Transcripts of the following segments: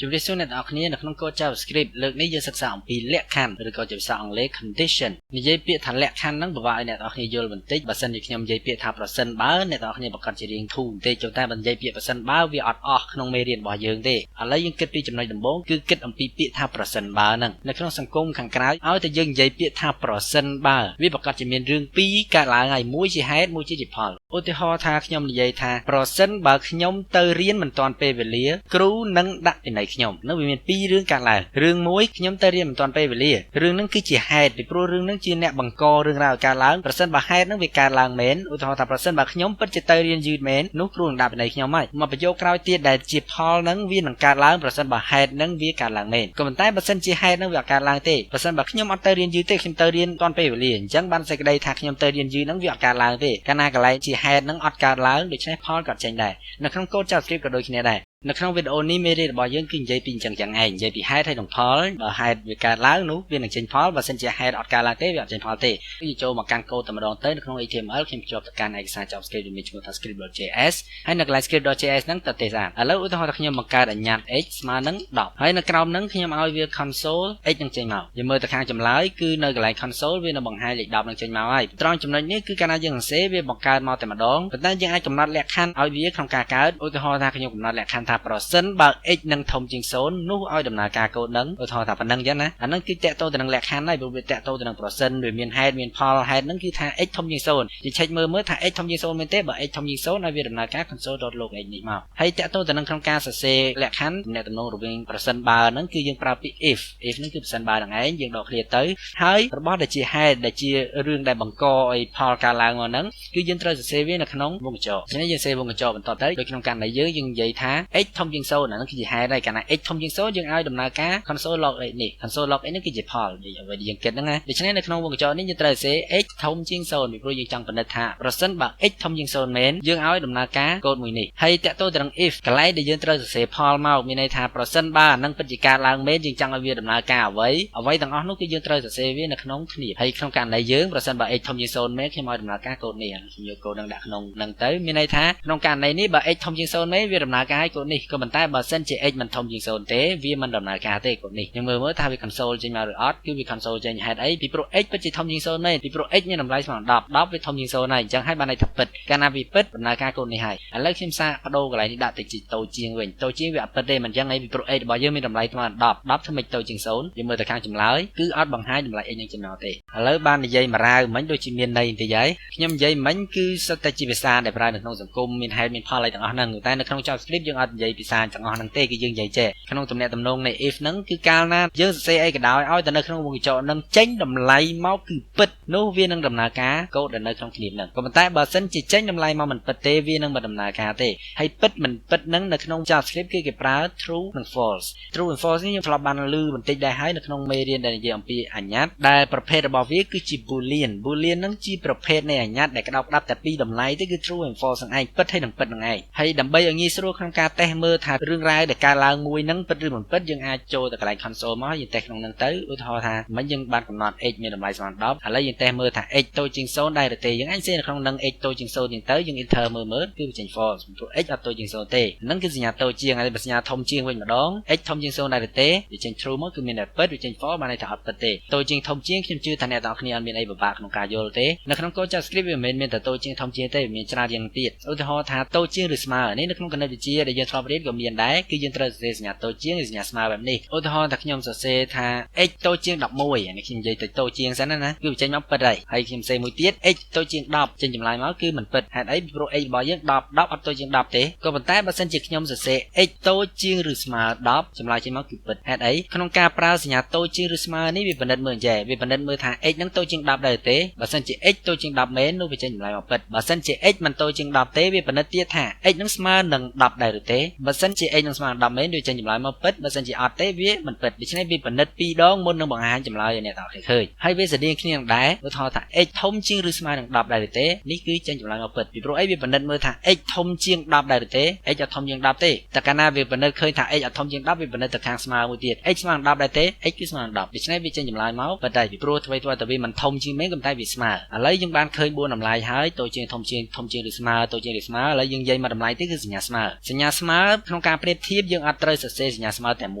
ជំរាបសួរអ្នកទាំងអស់គ្នានៅក្នុងកូដ JavaScript លើកនេះយើងសិក្សាអំពីលក្ខខណ្ឌឬក៏ជាភាសាអង់គ្លេស condition និយាយពាក្យថាលក្ខខណ្ឌហ្នឹងពិបាកឲ្យអ្នកទាំងអស់គ្នាយល់បន្តិចបើសិនជាខ្ញុំនិយាយពាក្យថាប្រសិនបើអ្នកទាំងអស់គ្នាប្រាកដជារៀងធូរបន្តិចចុះតែបើនិយាយពាក្យប្រសិនបើវាអត់អស់ក្នុងមេរៀនរបស់យើងទេឥឡូវយើងគិតពីចំណុចដំបូងគឺគិតអំពីពាក្យថាប្រសិនបើហ្នឹងនៅក្នុងសង្គមខាងក្រៅឲ្យតែយើងនិយាយពាក្យថាប្រសិនបើវាប្រាកដជាមានរឿងពីរកើតឡើងហើយមួយជាហេតុមួយជាផលឧទាហរណ៍ថាខ្ញុំនិយាយថាប្រសិនបើខ្ញុំទៅរៀនមិនទាន់ពេលវេលាគ្រូនឹងដាក់ពិន័យខ្ញុំនោះវាមានពីររឿងកើតឡើងរឿងមួយខ្ញុំទៅរៀនមិនទាន់ពេលវេលារឿងហ្នឹងគឺជាហេតុពីព្រោះរឿងហ្នឹងជាអ្នកបង្ករឿងរ៉ាវកើតឡើងប្រសិនបើហេតុហ្នឹងវាកើតឡើងមែនឧទាហរណ៍ថាប្រសិនបើខ្ញុំពិតជាទៅរៀនយឺតមែននោះគ្រូនឹងដាក់ពិន័យខ្ញុំហើយមកប្រយោគក្រោយទៀតដែលជាផលហ្នឹងវានឹងកើតឡើងប្រសិនបើហេតុហ្នឹងវាកើតឡើងមែនក៏ប៉ុន្តែបើសិនជាហេតុហ្នឹងវាអត់កើតឡើងទេប្រសិនបើខ្ញុំអត់ទៅរៀនយឺតទេខ្ញុំទៅរៀនទាន់ពេលវេលាអញ្ចឹងបានសេចក្តីថាខ្ញុំទៅរៀនយឺតហ្នឹងវាអត់កើតឡើងទេកាលណាកន្លែងជាហេតុហ្នឹងអត់កើតឡើងដូច្នេះផលក៏ចេញដែរនៅក្នុងកូដ JavaScript ក៏ដូចគ្នាដែរនៅក្នុងវីដេអូនេះមេរៀនរបស់យើងគឺនិយាយពីអញ្ចឹងចឹងឯងនិយាយពីហេតុហើយនឹងផលបើហេតុវាកើតឡើងនោះវានឹងចេញផលបើសិនជាហេតុអត់កើតឡើងទេវាអត់ចេញផលទេគឺចូលមកកាន់កូដតែម្ដងទៅនៅក្នុង HTML ខ្ញុំភ្ជាប់ទៅកាន់ឯកសារ JavaScript ដែលមានឈ្មោះថា script.js ហើយនៅកន្លែង script.js ហ្នឹងទៅទេស្អាតឥឡូវឧទាហរណ៍ថាខ្ញុំបង្កើតអញ្ញត្តិ x ស្មើនឹង10ហើយនៅក្រោមហ្នឹងខ្ញុំឲ្យវា console x នឹងចេញមកយើងមើលទៅខាងចម្លើយគឺនៅកន្លែង console វានឹងបង្ហាញលេខ10នឹងចេញមកហើយត្រង់ចំណុចនេះគឺកាលណាយើងសរសេរវាបង្កើតមកតែម្ដងប៉ុន្តែយើងអាចកំណត់លក្ខខណ្ឌឲ្យវាក្នុងការកើតឧទាហរណ៍ថាខ្ញុំកំណត់លក្ខខណ្ឌថាប្រសិនបើ x នឹងធំជាង0នោះឲ្យដំណើរការកូដនឹងឧទាហរណ៍ថាប៉ុណ្ណឹងចឹងណាអាហ្នឹងគឺតាក់ទងទៅនឹងលក្ខខណ្ឌហើយព្រោះវាតាក់ទងទៅនឹងប្រសិនវាមានហេតុមានផលហេតុហ្នឹងគឺថា x ធំជាង0យើងឆែកមើលមើលថា x ធំជាង0មែនទេបើ x ធំជាង0ឲ្យវាដំណើរការ console.log x នេះមកហើយតាក់ទងទៅនឹងក្នុងការសរសេរលក្ខខណ្ឌទំនាក់ទំនងរវាងប្រសិនបើហ្នឹងគឺយើងប្រើពាក្យ if if ហ្នឹងគឺប្រសិនបើហ្នឹងឯងយើងដកឃ្លាទៅហើយរបស់ដែលជាហេតុដែលជារឿងដែលបង្កឲ្យផលកើតឡើងមកហ្នឹងគឺយើងត្រូវសរសេរវានៅក្នុងវង់ក្រចកដូច្នេះយើងសេវង់ក្រចកបន្តទៅដូចក្នុងករណីយើងយើងនិយាយថា x ធំជាង0អាហ្នឹងគឺជាហេតុហើយកាលណា x ធំជាង0យើងឲ្យដំណើរការ console log x នេះ console log x នេះគឺជាផលនិយាយអ្វីដែលយើងគិតហ្នឹងណាដូច្នេះនៅក្នុងវង់ក្រចកនេះយើងត្រូវសរសេរ x ធំជាង0ពីព្រោះយើងចង់ពិនិត្យថាប្រសិនបើ x ធំជាង0មែនយើងឲ្យដំណើរការកូដមួយនេះហើយតាក់ទងទៅនឹង if កន្លែងដែលយើងត្រូវសរសេរផលមកមានន័យថាប្រសិនបើអាហ្នឹងពិតជាការឡើងមែនយើងចង់ឲ្យវាដំណើរការអ្វីអ្វីទាំងអស់នោះគឺយើងត្រូវសរសេរវានៅក្នុងគ្នាហើយក្នុងករណីយើងប្រសិនបើ x ធំជាង0មែនខ្ញុំឲ្យដំណើរការកូដនេះខ្ញុំយកកូដនឹងដាក់ក្នុងហ្នឹងទៅមានន័យថាក្នុងករណីនេះបើ x ធំជាង0មែនវាដំណើរការឲ្យកូដនេះក៏ប៉ុន្តែបើសិនជា x មិនធំជាង0ទេវាមិនដំណើរការទេកូដនេះយើងមើលមើលថាវា console ចេញមកឬអត់គឺវា console ចេញហេតុអីពីព្រោះ x ពិតជាធំជាង0មែនពីព្រោះ x មានតម្លៃស្មើនឹង10 10វាធំជាង0ហើយអញ្ចឹងហើយបានន័យថាពិតកាលណាវាពិតដំណើរការកូដនេះហើយឥឡូវខ្ញុំសាកប្ដូរកន្លែងនេះដាក់ទៅជាតូចជាងវិញតូចជាងវាអត់ពិតទេមិនអញ្ចឹងឯងពីព្រោះ x របស់យើងមានតម្លៃស្មើនឹង10 10ធ្វើម៉េចតូចជាង0យើងមើលទៅខាងចម្លើយគឺអត់បង្ហាញតម្លៃ x នឹងចំណោទេឥឡូវបាននិយាយមករាវមិញដូចជាមានន័យបន្តិចហើយខ្ញុំនិយាយមិញគឺសុទ្ធតែជាភាសាដែលប្រើនៅក្នុងសង្គមមានហេតុមានផលអីទាំងអស់ហ្នឹងតែនៅក្នុង JavaScript យើងអត់និយាយភាសាទាំងអស់ហ្នឹងទេគឺយើងនិយាយចេះក្នុងទំនាក់ទំនងនៃ if ហ្នឹងគឺកាលណាយើងសរសេរអីក៏ដោយឲ្យតែនៅក្នុងវង់ក្រចកហ្នឹងចេញតម្លៃមកគឺពិតនោះវានឹងដំណើរការកូដដែលនៅក្នុងគ្នាហ្នឹងក៏ប៉ុន្តែបើសិនជាចេញតម្លៃមកមិនពិតទេវានឹងមិនដំណើរការទេហើយពិតមិនពិតហ្នឹងនៅក្នុង JavaScript គឺគេប្រើ true និង false true និង false នេះខ្ញុំធ្លាប់បានឮបន្តិចដែរហើយនៅក្នុងមេរៀនដែលនិយាយអំពីអញ្ញត្តិដែលប្រភេទរបស់វាគឺជា boolean boolean ហ្នឹងជាប្រភេទនៃអញ្ញត្តិដែលក្តោបក្តាប់តែពីរតម្លៃទេគឺ true and false ហ្នឹងឯងពិតហើយនិងពិតហ្នឹងឯងហើយដើម្បីឲ្យងាយស្រួលក្នុងការតេស្តមើលថារឿងរ៉ាវដែលកើតឡើងមួយហ្នឹងពិតឬមិនពិតយើងអាចចូលទៅកន្លែង console មកយើងតេស្តក្នុងហ្នឹងទៅឧទាហរណ៍ថាមិញយើងបានកំណត់ x មានតម្លៃស្មើ10ឥឡូវយើងតេស្តមើលថា x តូចជាង0ដែរឬទេយើងអាចសេនៅក្នុងហ្នឹង x តូចជាង0ជាងទៅយើង enter មើលមើលគឺវាចេញ false ព្រោះ x អត់តូចជាង0ទេហ្នឹងគឺសញ្ញាតូចជាងហើយបើសញ្ញាធំជាងវិញម្ដង x ធំជាង0ដែរឬទេវាចេញ true មកគឺមានតែពិតវាចេញ false បានន័យថាអត់ពិតទេតូចជាងធំជាងខ្ញុំជឿថាអ្នកទាំងអស់គ្នាអត់មានអីពិបាកក្នុងការយល់ទេនៅក្នុងកូដ JavaScript វាមិនមែនមានតែតូចជាងធំជាងទេវាមានច្រើនជាងទៀតឧទាហរណ៍ថាតូចជាងឬស្មើនេះនៅក្នុងគណិតវិទ្យាដែលយើងធ្លាប់រៀនក៏មានដែរគឺយើងត្រូវសរសេរសញ្ញាតូចជាងឬសញ្ញាស្មើបែបនេះឧទាហរណ៍ថាខ្ញុំសរសេរថា x តូចជាង11អានេះខ្ញុំនិយាយទៅតូចជាងសិនណាណាគឺវាចេញមកពិតហើយហើយខ្ញុំសេមួយទៀត x តូចជាង10ចេញចម្លើយមកគឺមិនពិតហេតុអីពីព្រោះ x របស់យើង10 10អត់តូចជាង10ទេក៏ប៉ុន្តែបើសិនជាខ្ញុំសរសេរ x តូចជាងឬស្មើ10ចម្លើយចេញមកគឺពិតហេតុអីក្នុងការប្រើសញ្ញាតូចជាងឬស្មើនេះវាពិនិត្យមើលអញ្ចេះវាពិនិត្យមើលថា x នឹងតូចជាង10ដែរទេបើសិនជា x តូចជាង10មែននោះវាចេញចម្លើយមកពិតបើសិនជា x មិនតូចជាង10ទេវាពិនិត្យទៀតថា x នឹងស្មើនឹង10ដែរឬទេបើសិនជា x នឹងស្មើនឹង10មែនវាចេញចម្លើយមកពិតបើសិនជាអត់ទេវាមិនពិតដូច្នេះវាពិនិត្យពីរដងមុននឹងបង្ហាញចម្លើយឲ្យអ្នកទាំងអស់គ្នាឃើញហើយវាស្រដៀងគ្នានឹងដែរ ឧទាហរណ៍ថា x ធំជាងឬស្មើនឹង10ដែរឬទេនេះគឺចេញចម្លើយមកពិតពីព្រោះអីវាពិនិត្យមើលថា x ធំជាង10ដែរឬទេ x អត់ធំជាង10ទេតែកាលណាវាពិនិត្យឃើញថា x អត់ធំជាង10វាពិនិត្យទៅខាងស្មើមួយទៀត x ស្មើនឹង10ដែរទេ x គឺស្មើនឹង10ដូច្នេះវាចេញចម្លើយមកពិតដែរពីព្រោះអ្វីត្បិតតែវាមិនធំជាងមែនក៏តែវាស្មើឥឡូវយើងបានឃើញ4តម្លៃហើយតូចជាងធំជាងធំជាងឬស្មើតូចជាងឬស្មើឥឡូវយើងនិយាយមកតម្លៃទៀតគឺសញ្ញាស្មើសញ្ញាស្មើក្នុងការប្រៀបធៀបយើងអត់ត្រូវសរសេរសញ្ញាស្មើតែម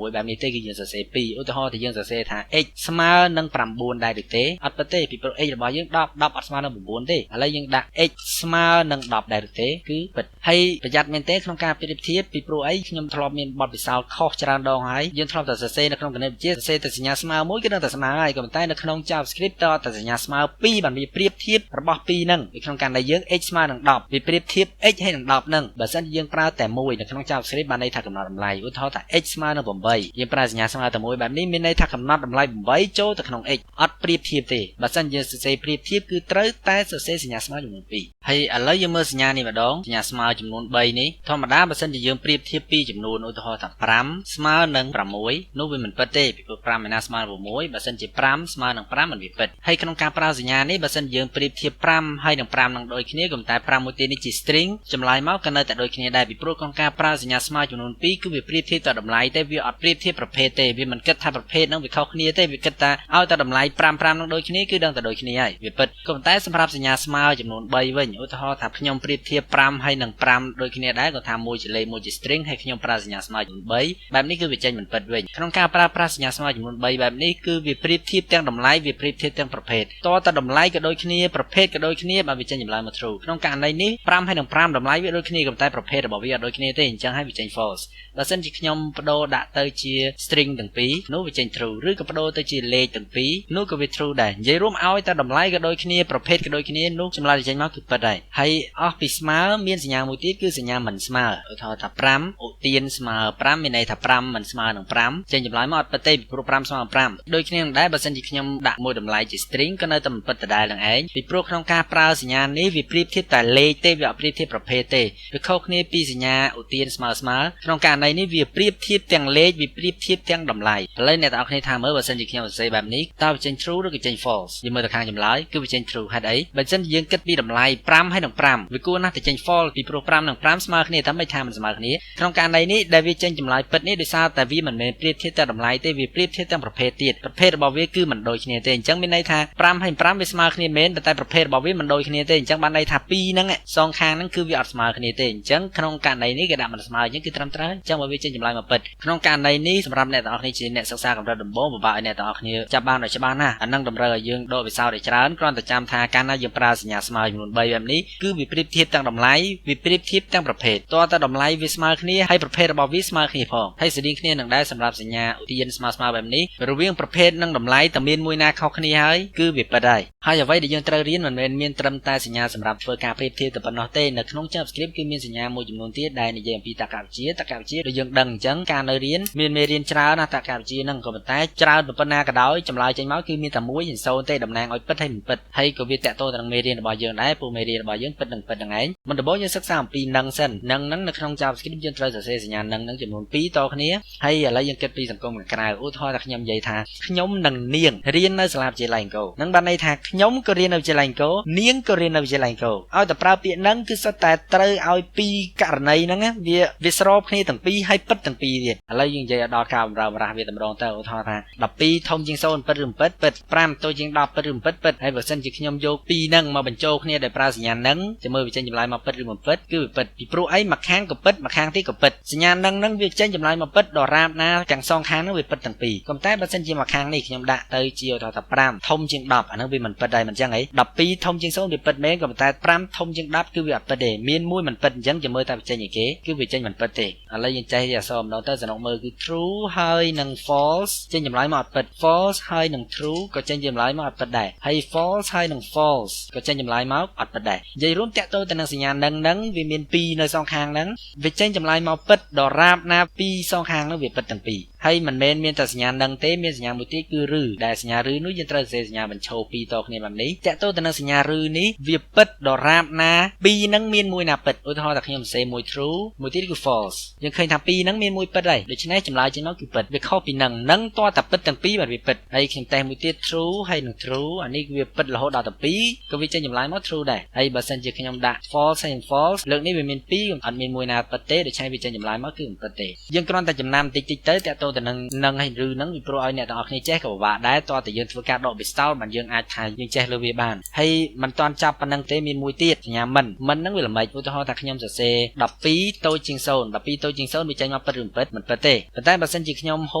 ួយបែបនេះទេគឺយើងសរសេរ2ឧទាហរណ៍ថាយើងសរសេរថា x ស្មើនឹង9ដែរឬទេអត់ពិតទេពីព្រោះ x របស់យើង10 10អត់ស្មើនឹង9ទេឥឡូវយើងដាក់ x ស្មើនឹង10ដែរឬទេគឺពិតហើយប្រយ័ត្នមែនទេក្នុងការប្រៀបធៀបពីព្រោះអីខ្ញុំធ្លាប់មានបទពិសោធន៍ខុសច្រើនដងហើយយើងធ្លាប់តែសរសេរនៅក្នុងគណិតវិទ្យាសរសេរតែសញ្ញាស្មើមួយគឺនឹងតែស្មើហើយក៏ប៉ុន្តែនៅក្នុង JavaScript តតែសញ្ញាស្មើ2បានវាប្រៀបធៀបរបស់2ហ្នឹងនៅក្នុងករណីយើង x ស្មើនឹង10វាប្រៀបធៀប x ហើយនឹង10ហ្នឹងបើសិនជាយើងប្រើតែមួយនៅក្នុង JavaScript បានន័យថាកំណត់តម្លៃឧទាហរណ៍ថា x ស្មើនឹង8យើងប្រើសញ្ញាស្មើតែមួយបែបនេះមានន័យថាកំណត់តម្លៃ8ចូលទៅក្នុង x អត់ប្រៀបធៀបទេបើសិនយើងសរសេរប្រៀបធៀបគឺត្រូវតែសរសេរសញ្ញាស្មើចំនួន2ហើយឥឡូវយើងមើលសញ្ញានេះម្ដងសញ្ញាស្មើចំនួន3នេះធម្មតាបើសិនជាយើងប្រៀបធៀបពីរចំនួនឧទាហរណ៍ថា5ស្មើនឹង6នោះវាមិនពិតទេពីព្រោះ5ឯណាស្មើនឹង6បើសិនជា5ស្មើនឹង5មិនវាពិតហើយក្នុងការប្រើសញ្ញានេះបើសិនយើងប្រៀបធៀប5ហើយនឹង5នឹងដូចគ្នាក៏តែ5មួយទៀតនេះជា string ចម្លើយមកក៏នៅតែដូចគ្នាដែរពីព្រោះក្នុងការប្រើសញ្ញាស្មើចំនួន2គឺវាប្រៀបធៀបតែតម្លៃទេវាអត់ប្រៀបធៀបប្រភេទទេវាមិនគិតថាប្រភេទហ្នឹងវាខុសគ្នាទេវាគិតថាឲ្យតែតម្លៃ5 5នឹងដូចគ្នាគឺដឹងតែដូចគ្នាហើយវាពិតក៏ប៉ុន្តែសម្រាប់សញ្ញាស្មើចំនួន3វិញឧទាហរណ៍ថាខ្ញុំប្រៀបធៀប5ហើយនឹង5ដូចគ្នាដែរក៏ថាមួយជាលេខមួយជា string ហើយខ្ញុំប្រើសញ្ញាស្មើចំនួន3បែបនេះគឺវាចេញមិនពិតវិញក្នុងការប្រើប្រាស់សញ្ញាស្មើចំនួន3បែបនេះគឺវាប្រៀបធៀបទាំងតម្លៃវាប្រៀបធៀបទាំងប្រភេទតតែតម្លៃក៏ដូចគ្នាប្រភេទក៏ដូចគ្នាបើវាចេញចម្លើយមក true ក្នុងករណីនេះ5ហើយនឹង5តម្លៃវាដូចគ្នាក៏តែប្រភេទរបស់វាអត់ដូចគ្នាទេអញ្ចឹងហើយវាចេញ false បើសិនជាខ្ញុំបដូរដាក់ទៅជា string ទាំងពីរនោះវាចេញ true ឬក៏បដូរទៅជាលេខទាំងពីរនោះក៏វា true ដែរនិយាយរួមឲ្យតែតម្លៃក៏ដូចគ្នាប្រភេទក៏ដូចគ្នានោះចម្លើយដែលចេញមកគឺពិតហើយហើយអស់ពីស្មើមានសញ្ញាមួយទៀតគឺសញ្ញាមិនស្មើឧទាហរណ៍ថា5ឧទានស្មើ5មានន័យថា5មិនស្មើនឹង5ចេញចម្លើយមកអត់ពិតទេពីព្រោះ5ស្មើនឹង5ដូចគ្នានឹងដែរបើសិនជាខ្ញុំដាក់មួយតម្លៃជា string ក៏នៅតែមិនពិតដដែលនឹងឯងពីព្រោះក្នុងការប្រើសញ្ញានេះវាប្រៀបធៀបតែលេខទេវាអត់ប្រៀបធៀបប្រភេទទេវាខុសគ្នាពីសញ្ញាឧទានស្មើស្មើក្នុងករណីនេះវាប្រៀបធៀបទាំងលេខវាប្រៀបធៀបទាំងតម្លៃឥឡូវអ្នកទាំងអស់គ្នាថាមើលបើសិនជាខ្ញុំសរសេរបែបនេះតើវាចេញ true ឬក៏ចេញ false យើងមើលទៅខាងចម្លើយគឺវាចេញ true ហេតុអីបើសិនជាយើងគិតពីតម្លៃ5ហើយនឹង5វាគួរណាស់តែចេញ false ពីព្រោះ5និង5ស្មើគ្នាតែមិនថាមិនស្មើគ្នាក្នុងករណីនេះដែលវាចេញចម្លើយពិតនេះដោយសារតែវាមិនមែនប្រៀបធៀបតែតម្លៃទេវាប្រៀបធៀបទាំងប្រភេទទៀតប្រភេទរបស់វាគឺមិនដូចគ្នាទេអញ្ចឹងមានន័យថា5ហើយ5វាស្មើគ្នាមែនប៉ុន្តែប្រភេទរបស់វាមិនដូចគ្នាទេអញ្ចឹងបានន័យថា2ហ្នឹងសងខាងហ្នឹងគឺវាអត់ស្មើគ្នាទេអញ្ចឹងក្នុងករណីនេះគេដាក់មិនស្មើអញ្ចឹងគឺត្រឹមត្រូវអញ្ចឹងបើវាចេញចម្លើយមកពិតក្នុងករណីនេះសម្រាប់អ្នកទាំងអស់គ្នាជាអ្នកសិក្សាកម្រិតដំបូងពិបាកឲ្យអ្នកទាំងអស់គ្នាចាប់បានឲ្យច្បាស់ណាស់អានឹងតម្រូវឲ្យយើងដកពិសោធន៍ឲ្យច្រើនគ្រាន់តែចាំថាកាលណាយើងប្រើសញ្ញាស្មើចំនួន3បែបនេះគឺវាប្រៀបធៀបទាំងតម្លៃវាប្រៀបធៀបទាំងប្រភេទតើតើតម្លៃវាស្មើគ្នាហើយប្រភេទរបស់វាស្មើគ្នាផងហើយស្តៀងគ្នានឹងដែរសម្រាប់សញ្ញាឧទានស្មើស្មើបែបនេះរវាងប្រភេទនិងតម្លៃតែមានមួយណាខុសគ្នាហើយគឺវាពិតហើយហើយអ្វីដែលយើងត្រូវរៀនមិនមែនមានត្រឹមតែសញ្ញាសម្រាប់ធ្វើការប្រៀបធៀបតែប៉ុណ្ណោះទេនៅក្នុង JavaScript គឺមានសញ្ញាមួយចំនួនទៀតដែលនិយាយអំពីតក្កវិទ្យាតក្កវិទ្យាដូចយើងដឹងអញ្ចឹងការនៅរៀនមានមេរៀនច្រើនណាស់តក្កវិទ្យាហ្នឹងក៏ប៉ុន្តែច្រើនប៉ុណ្ណាក៏ដោយចម្លើយចេញមកគឺមានតែមួយនិងសូន្យទេតំណាងឲ្យពិតហើយមិនពិតហើយក៏វាតាក់ទងទៅនឹងមេរៀនរបស់យើងដែរពួកមេរៀនរបស់យើងពិតនិងពិតហ្នឹងឯងមុនដំបូងយើងសិក្សាអំពីនឹងសិននឹងហ្នឹងនៅក្នុង JavaScript យើងត្រូវសរសេរសញ្ញានឹងហ្នឹងចំនួន2តគ្នាហើយឥឡូវយើងគិតពីសង្គមខាងក្រៅឧទាហរណ៍ថាខ្ញុំនិយាយថាខ្ញុំនិងនាងរៀននៅសាលាវិទ្យាល័យអង្គរនឹងបានន័យថាខ្ញុំក៏រៀននៅវិទ្យាល័យអង្គរនាងក៏រៀននៅវិទ្យាល័យអង្គរឲ្យតែប្រើពាក្យនឹងគឺសុទ្ធតែត្រូវឲ្យពីរករណីហ្នឹងវាវាស្របគ្នាទាំងពីរហើយពិតទាំងពីរទៀតឥឡូវយើងនិយាយឲ្យដល់ការបម្រើបម្រាស់វាតម្រងទៅឧទាហរណ៍ថា12ធំជាង0ពិតឬមិនពិតពិត5តូចជាង10ពិតឬមិនពិតពិតហើយបើសិនជាខ្ញុំយកពីរហ្នឹងមកបញ្ចូលគ្នាដោយប្រើសញ្ញានឹងចាំមើលវាចេញចម្លើយមកពិតឬមិនពិតគឺវាពិតពីព្រោះអីមួយខាងក៏ពិតមួយខាងទៀតក៏ពិតសញ្ញានឹងហ្នឹងវាចេញចម្លើយមកពិតដល់រាបណាទាំងសងខាងហ្នឹងវាពិតទាំងពីរក៏តែបើសិនជាមួយខាងនេះខ្ញុំដាក់ទៅជាឧទាហរណ៍ថា5ធំជាង10អាហ្នឹងវាមិនពិតដែរមិនចឹងអី12ធំជាង0វាពិតមែនក៏តែ5ធំជាង10គឺវាអត់ពិតទេមានមួយមិនពិតអញ្ចឹងចាំមើលតែវាចេញអីគេគឺវាចេញមិនពិតទេឥឡូវយើងចេះអក្សរម្ដងទៅសំណុកមើលគឺ true ហើយនឹង false ចេញចម្លើយមកអត់ពិត false ហើយនឹង true ក៏ចេញចម្លើយមកអត់ពិតដែរហើយ false ហើយនឹង false ក៏ចេញចម្លើយមកអត់ពិតដែរនិយាយរួមតាក់ទងទៅនឹងសញ្ញានឹងនឹងវាមាន2នៅសងខាងហ្នឹងវាចេញចម្លើយមកពិតដល់រាបណាពីរសងខាងហ្នឹងវាពិតទាំងពីរ។ ហើយមិនមែនមានតែសញ្ញានឹងទេមានសញ្ញាមួយទៀតគឺឬដែលសញ្ញាឬនោះយើងត្រូវសរសេរសញ្ញាបញ្ឈរពីរតគ្នាបែបនេះតាក់ទងទៅនឹងសញ្ញាឬនេះវាពិតដរាបណាពីរហ្នឹងមានមួយណាពិតឧទាហរណ៍ថាខ្ញុំសរសេរមួយ true មួយទៀតគឺ false យើងឃើញថាពីរហ្នឹងមានមួយពិតហើយដូច្នេះចម្លើយចេញមកគឺពិតវាខុសពីនឹងនឹងតើតែពិតទាំងពីរបាទវាពិតហើយខ្ញុំតេស្តមួយទៀត true ហើយនឹង true អានេះវាពិតរហូតដល់ទៅ2ក៏វាចេញចម្លើយមក true ដែរហើយបើសិនជាខ្ញុំដាក់ false ហើយនឹង false លើកនេះវាមាន2អត់មានមួយណាពិតទេដូច្នេះវាចេញចម្លើយមកគឺមិនពិតទេយើងគ្រាន់តែចំណាំតិចតិចទៅតាក់ទងទៅនឹងនឹងហើយឬនឹងពីព្រោះឲ្យអ្នកទាំងអស់គ្នាចេះក៏ពិបាកដែរតើតែយើងធ្វើការដកពិសោធន៍បានយើងអាចថាយើងចេះលើវាបានហើយមិនតាន់ចាប់ប៉ុណ្ណឹងទេមានមួយទៀតសញ្ញាមិនមិនហ្នឹងវាល្មិចឧទាហរណ៍ថាខ្ញុំសរសេរ12តូចជាង0 12តូចជាង0វាចេញមកពិតឬមិនពិតមិនពិតទេប៉ុន្តែបើសិនជាខ្ញុំហុ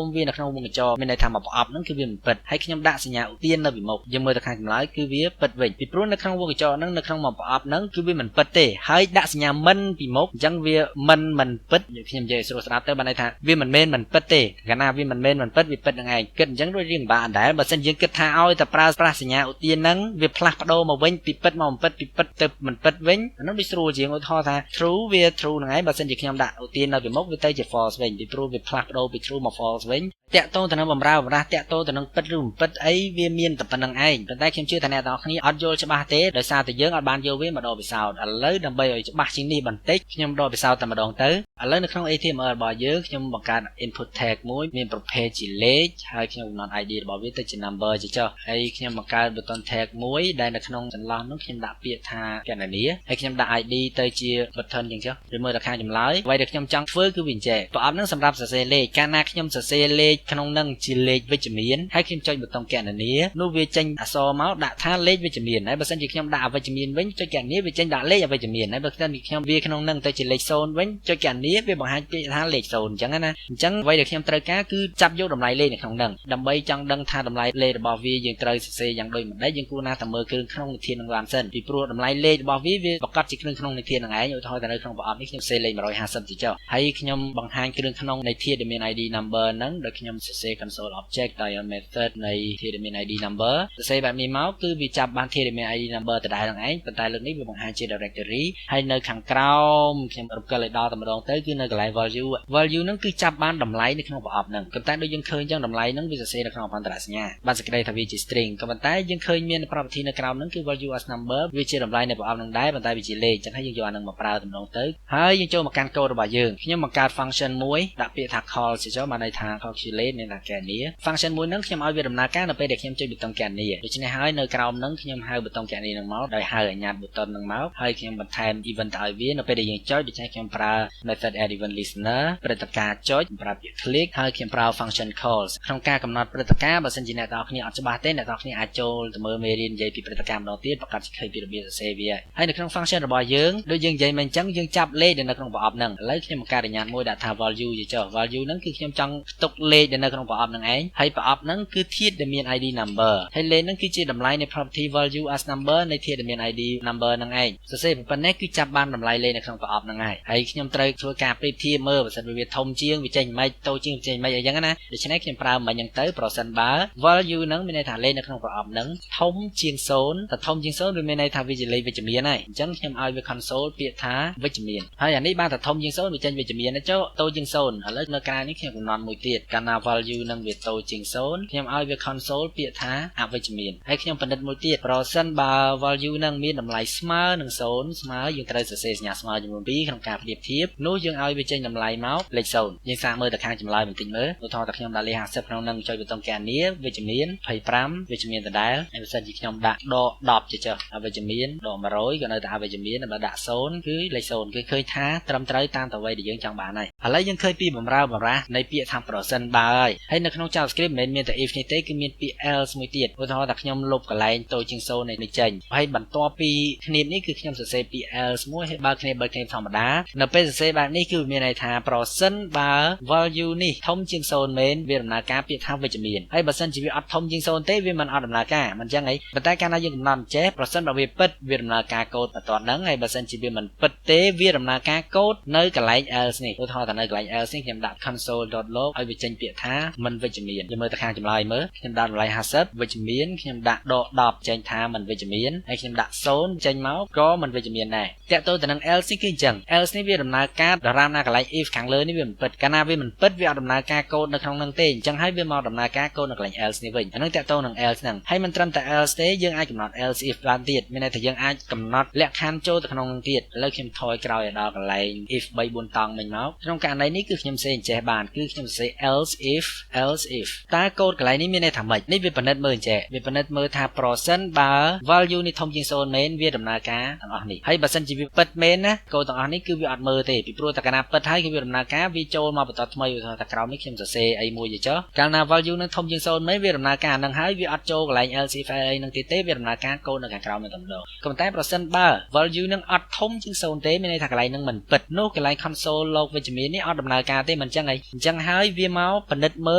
ំវានៅក្នុងវងកញ្ចក់មានន័យថាមកប្រអប់ហ្នឹងគឺវាមិនពិតហើយខ្ញុំដាក់សញ្ញាឧទាននៅពីមុខយើងមើលទៅខាងចម្លើយគឺវាពិតវិញពីព្រោះនៅក្នុងវងកញ្ចក់ហ្នឹងនៅក្នុងមកប្រអប់ហ្នឹងគឺវាមិនពិតទេហើយដាក់សញ្ញាមិនពីមុខអញ្ចឹងវាមិនមិនពិតខ្ញុំនិយាយស្រួលស្ដាប់ទៅបានន័យថាវាមិនមែនមិនពិតទេកាលណាវាមិនមែនមិនពិតវាពិតហ្នឹងឯងគិតអញ្ចឹងដូចរៀងពិបាកដែរបើសិនយើងគិតថាឲ្យតែប្រើប្រាស់សញ្ញាឧទានហ្នឹងវាផ្លាស់ប្ដូរមកវិញពីពិតមកមិនពិតពីពិតទៅមិនពិតវិញអានោះវាស្រួលជាងឧទាហរណ៍ថា true វា true ហ្នឹងឯងបើសិនជាខ្ញុំដាក់ឧទាននៅពីមុខវាទៅជា false វិញពីព្រោះវាផ្លាស់ប្ដូរពី true មក false វិញតាក់ទងទៅនឹងបំរើបំរាស់តាក់ទងទៅនឹងពិតឬមិនពិតអីវាមានតែប៉ុណ្្នឹងឯងប៉ុន្តែខ្ញុំជឿថាអ្នកទាំងអស់គ្នាអត់យល់ច្បាស់ទេដោយសារតែយើងអត់បានយកវាមកដកពិសោធន៍ឥឡូវដើម្បីឲ្យច្បាស់ជាងនេះបន្តិចខ្ញុំដកពិសោធន៍តែម្ដងទៅឥឡូវនៅក្នុង HTML របស់យើងខ្ញុំបង្កើត input tag មួយមានប្រភេទជាលេខហើយខ្ញុំកំណត់ ID របស់វាទៅជា number ជាចុះហើយខ្ញុំបង្កើត button tag មួយដែលនៅក្នុងចន្លោះនោះខ្ញុំដាក់ពាក្យថាគណនាហើយខ្ញុំដាក់ ID ទៅជា button ចឹងចុះឬមើលទៅខាងចម្លើយអ្វីដែលខ្ញុំចង់ធ្វើគឺវាអញ្ចេះប្រអប់ហ្នឹងសម្រាប់សរសេរលេខកាលណាខ្ញុំសរសេរលេខក្នុងហ្នឹងជាលេខវិជ្ជមានហើយខ្ញុំចុចប៊ូតុងគណនានោះវាចេញអក្សរមកដាក់ថាលេខវិជ្ជមានហើយបើសិនជាខ្ញុំដាក់អវិជ្ជមានវិញចុចគណនាវាចេញដាក់លេខអវិជ្ជមានហើយបើសិនជាខ្ញុំវាក្នុងហ្នឹងទៅជាលេខ0វិញចុចគណនាវាបង្ហាញពាក្យថាលេខ0អញ្ចឹងណាអញ្ចឹងអ្វីដែលខ្ញុំត្រូវការគឺចាប់យកតម្លៃលេខនៅក្នុងហ្នឹងដើម្បីចង់ដឹងថាតម្លៃលេខរបស់វាយើងត្រូវសរសេរយ៉ាងដូចម្ដេចយើងគួរណាស់តែមើលគ្រឿងក្នុងនិធាននឹងបានសិនពីព្រោះតម្លៃលេខរបស់វាវាប្រកាសជាគ្រឿងក្នុងនិធានហ្នឹងឯងឧទាហរណ៍តែនៅក្នុងប្រអប់នេះខ្ញុំសរសេរលេខ150ទៅចុះហើយខ្ញុំបង្ហាញគ្រឿងក្នុងនៃធាតុដែលមាន ID number ហ្នឹងដោយខ្ញុំសរសេរ console object ដោយ method នៃធាតុដែលមាន ID number សរសេរបែបនេះមកគឺវាចាប់បានធាតុដែលមាន ID number ដដែលហ្នឹងឯងប៉ុន្តែលើកនេះវាបង្ហាញជា directory ហើយនៅខាងក្រោមខ្ញុំរំកិលឲ្យដល់តែម្ដងទៅគឺនៅកន្លែង value value ហ្នឹងគឺចាប់បានតម្លៃនៅក្នុងប្រអប់ហ្នឹងប៉ុន្តែដូចយើងឃើញចឹងតម្លៃហ្នឹងវាសរសេរនៅក្នុងអន្តរសញ្ញាបានសេចក្តីថាវាជា string ក៏ប៉ុន្តែយើងឃើញមាន property នៅក្រោមហ្នឹងគឺ value as number វាជាតម្លៃនៅប្រអប់ហ្នឹងដែរប៉ុន្តែវាជាលេខចឹងហើយយើងយកអាហ្នឹងមកប្រើតម្រងទៅហើយយើងចូលមកកាន់កូដរបស់យើងខ្ញុំបង្កើត function មួយដាក់ពាក្យថា call ជាចុះបានន័យថា calculate មានថាគណនា function មួយហ្នឹងខ្ញុំឲ្យវាដំណើរការនៅពេលដែលខ្ញុំចុចប៊ូតុងគណនាដូច្នេះហើយនៅក្រោមហ្នឹងខ្ញុំហៅប៊ូតុងគណនាហ្នឹងមកដោយហៅអញ្ញាតប៊ូតុងហ្នឹងមកហើយខ្ញុំបន្ថែម event ទៅឲ្យវានៅពេលដែលយើងចុចដូច្នេះខ្ញុំប្រើ method add event listener ព្រឹត្តិការណ៍ចុចប្រើពាក្យ click ហើយខ្ញុំប្រើ function calls ក្នុងការកំណត់ព្រឹត្តិការណ៍បើសិនជាអ្នកទាំងអស់គ្នាអត់ច្បាស់ទេអ្នកទាំងអស់គ្នាអាចចូលទៅមើលមេរៀននិយាយពីព្រឹត្តិការណ៍ម្ដងទៀតប្រកាសជាឃើញពីរបៀបសរសេរវាហើយនៅក្នុង function របស់យើងដូចយើងនិយាយមកអញ្ចឹងយើងចាប់លេខដែលនៅក្នុងប្រអប់ហ្នឹងឥឡូវខ្ញុំបង្កើតអញ្ញាតមួយដាក់ថា value ជាចុះ value ហ្នឹងគឺខ្ញុំចង់ផ្ទុកលេខដែលនៅក្នុងប្រអប់ហ្នឹងឯងហើយប្រអប់ហ្នឹងគឺធាតុដែលមាន ID number ហើយលេខហ្នឹងគឺជាតម្លៃនៃ property value as number នៃធាតុដែលមាន ID number ហ្នឹងឯងសរសេរប៉ុណ្ណេះគឺចាប់បានតម្លៃលេខនៅក្នុងប្រអប់ហ្នឹងហើយហើយខ្ញុំត្រូវធ្វើការប្រៀបធៀបមើលបើសិនវាធំជាងវាចេញមិនតូចជាងវាចេញមិនអីចឹងណាដូច្នេះខ្ញុំប្រើមិញហ្នឹងទៅប្រសិនបើ value ហ្នឹងមានន័យថាលេខនៅក្នុងប្រអប់ហ្នឹងធំជាង0តែធំជាង0វាមានន័យថាវាជាលេខវិជ្ជមានហើយអញ្ចឹងខ្ញុំឲ្យវា console ពាក្យថាវិជ្ជមានហើយអានេះបានតែធំជាង0វាចេញវិជ្ជមានទៅចុះតូចជាង0ឥឡូវនៅក្រៅនេះខ្ញុំកំណត់មួយទៀតកាលណា value នឹងវាតូចជាង0ខ្ញុំឲ្យវា console ពាក្យថាអវិជ្ជមានហើយខ្ញុំពិនិត្យមួយទៀតប្រសិនបើ value នឹងមានតម្លៃស្មើនឹង0ស្មើយើងត្រូវសរសេរសញ្ញាស្មើចំនួន2ក្នុងការប្រៀបធៀបនោះយើងឲ្យវាចេញតម្លៃមកលេខ0យើងសាកមើលទៅខាងចម្លើយបន្តិចមើលឧទាហរណ៍តែខ្ញុំដាក់លេខ50ក្នុងនឹងចុចប៊ូតុងគណនាវិជ្ជមាន25វិជ្ជមានដដែលហើយបើសិនជាខ្ញុំដាក់ដក10ជាចុះអវិជ្ជមានដក100ក៏នៅតែអវិជ្ជមានបើដាក់0គឺលេខ0គឺឃើញថាត្រឹមត្រូវតាមអ្វីដែលយើងចង់បានហើយឥឡូវយើងឃើញពីបំរើបំរាស់នៃពាក្យថាប្រសិនបើហើយហើយនៅក្នុង JavaScript មិនមែនមានតែ if នេះទេគឺមានពាក្យ else មួយទៀតឧទាហរណ៍ថាខ្ញុំលុបកន្លែងតូចជាង0នេះចេញហើយបន្ទាប់ពីគ្នានេះគឺខ្ញុំសរសេរពាក្យ else មួយហើយបើគ្នាបើគ្នាធម្មតានៅពេលសរសេរបែបនេះគឺមានន័យថាប្រសិនបើ value នេះធំជាង0មែនវាដំណើរការពាក្យថាវិជ្ជមានហើយបើសិនជាវាអត់ធំជាង0ទេវាមិនអត់ដំណើរការមិនចឹងអីប៉ុន្តែកាលណាយើងកំណត់ចេះប្រសិនបើវាពិតវាដំណើរការកូដបន្ទាត់ហ្នឹងហើយបើសិនជាវាមិនពិតទេវាដំណើរការកូដនៅកន្លែង else នេះឧទាហរណ៍ថានៅកន្លែង else នេះខ្ញុំដាក់ console.log ឲ្យវាចេញពាក្យថា ក្យថាមិនវិជ្ជមានយើងមើលទៅខាងចម្លើយមើលខ្ញុំដាក់តម្លៃ50វិជ្ជមានខ្ញុំដាក់ដក10ចេញថាមិនវិជ្ជមានហើយខ្ញុំដាក់0ចេញមកក៏មិនវិជ្ជមានដែរតាក់ទងទៅនឹង else នេះគឺអញ្ចឹង else នេះវាដំណើរការដរាបណាកន្លែង if ខាងលើនេះវាមិនពិតកាលណាវាមិនពិតវាអត់ដំណើរការកូដនៅក្នុងនឹងទេអញ្ចឹងហើយវាមកដំណើរការកូដនៅកន្លែង else នេះវិញអានឹងតាក់ទងនឹង else ហ្នឹងហើយមិនត្រឹមតែ else ទេយើងអាចកំណត់ else if បានទៀតមានន័យថាយើងអាចកំណត់លក្ខខណ្ឌចូលទៅក្នុងនឹងទៀតឥឡូវខ្ញុំថយក្រោយឲ្យដល់កន្លែង if 3 4តង់មិញមកក្នុងករណីនេះគឺខ្ញុំសេអញ្ចេះបានគឺខ្ញុំសេ else if else if តើកូដកន្លែងនេះមានន័យថាម៉េចនេះវាពិនិត្យមើលអញ្ចេះវាពិនិត្យមើលថាប្រសិនបើ value នេះធំជាង0មែនវាដំណើរការទាំងអស់នេះហើយបើសិនជាវាពិតមែនណាកូដទាំងអស់នេះគឺវាអត់មើលទេពីព្រោះតែកាលណាពិតហើយគឺវាដំណើរការវាចូលមកបន្តថ្មីឧទាហរណ៍តែក្រោមនេះខ្ញុំសរសេរអីមួយទៅចុះកាលណា value នឹងធំជាង0មែនវាដំណើរការហ្នឹងហើយវាអត់ចូលកន្លែង else if អីនឹងទៀតទេវាដំណើរការកូដនៅខាងក្រោមនេះតែម្ដងក៏ប៉ុន្តែប្រសិនបើ value នឹងអត់ធំជាង0ទេមានន័យថាកន្លែងហ្នឹងមិនពិតនោះកន្លែង console log វិជ្ជមាននេះអត់ដំណើរការទេមិនចឹងអីអញ្ចឹងហើយវាមកពិនិត្យមើ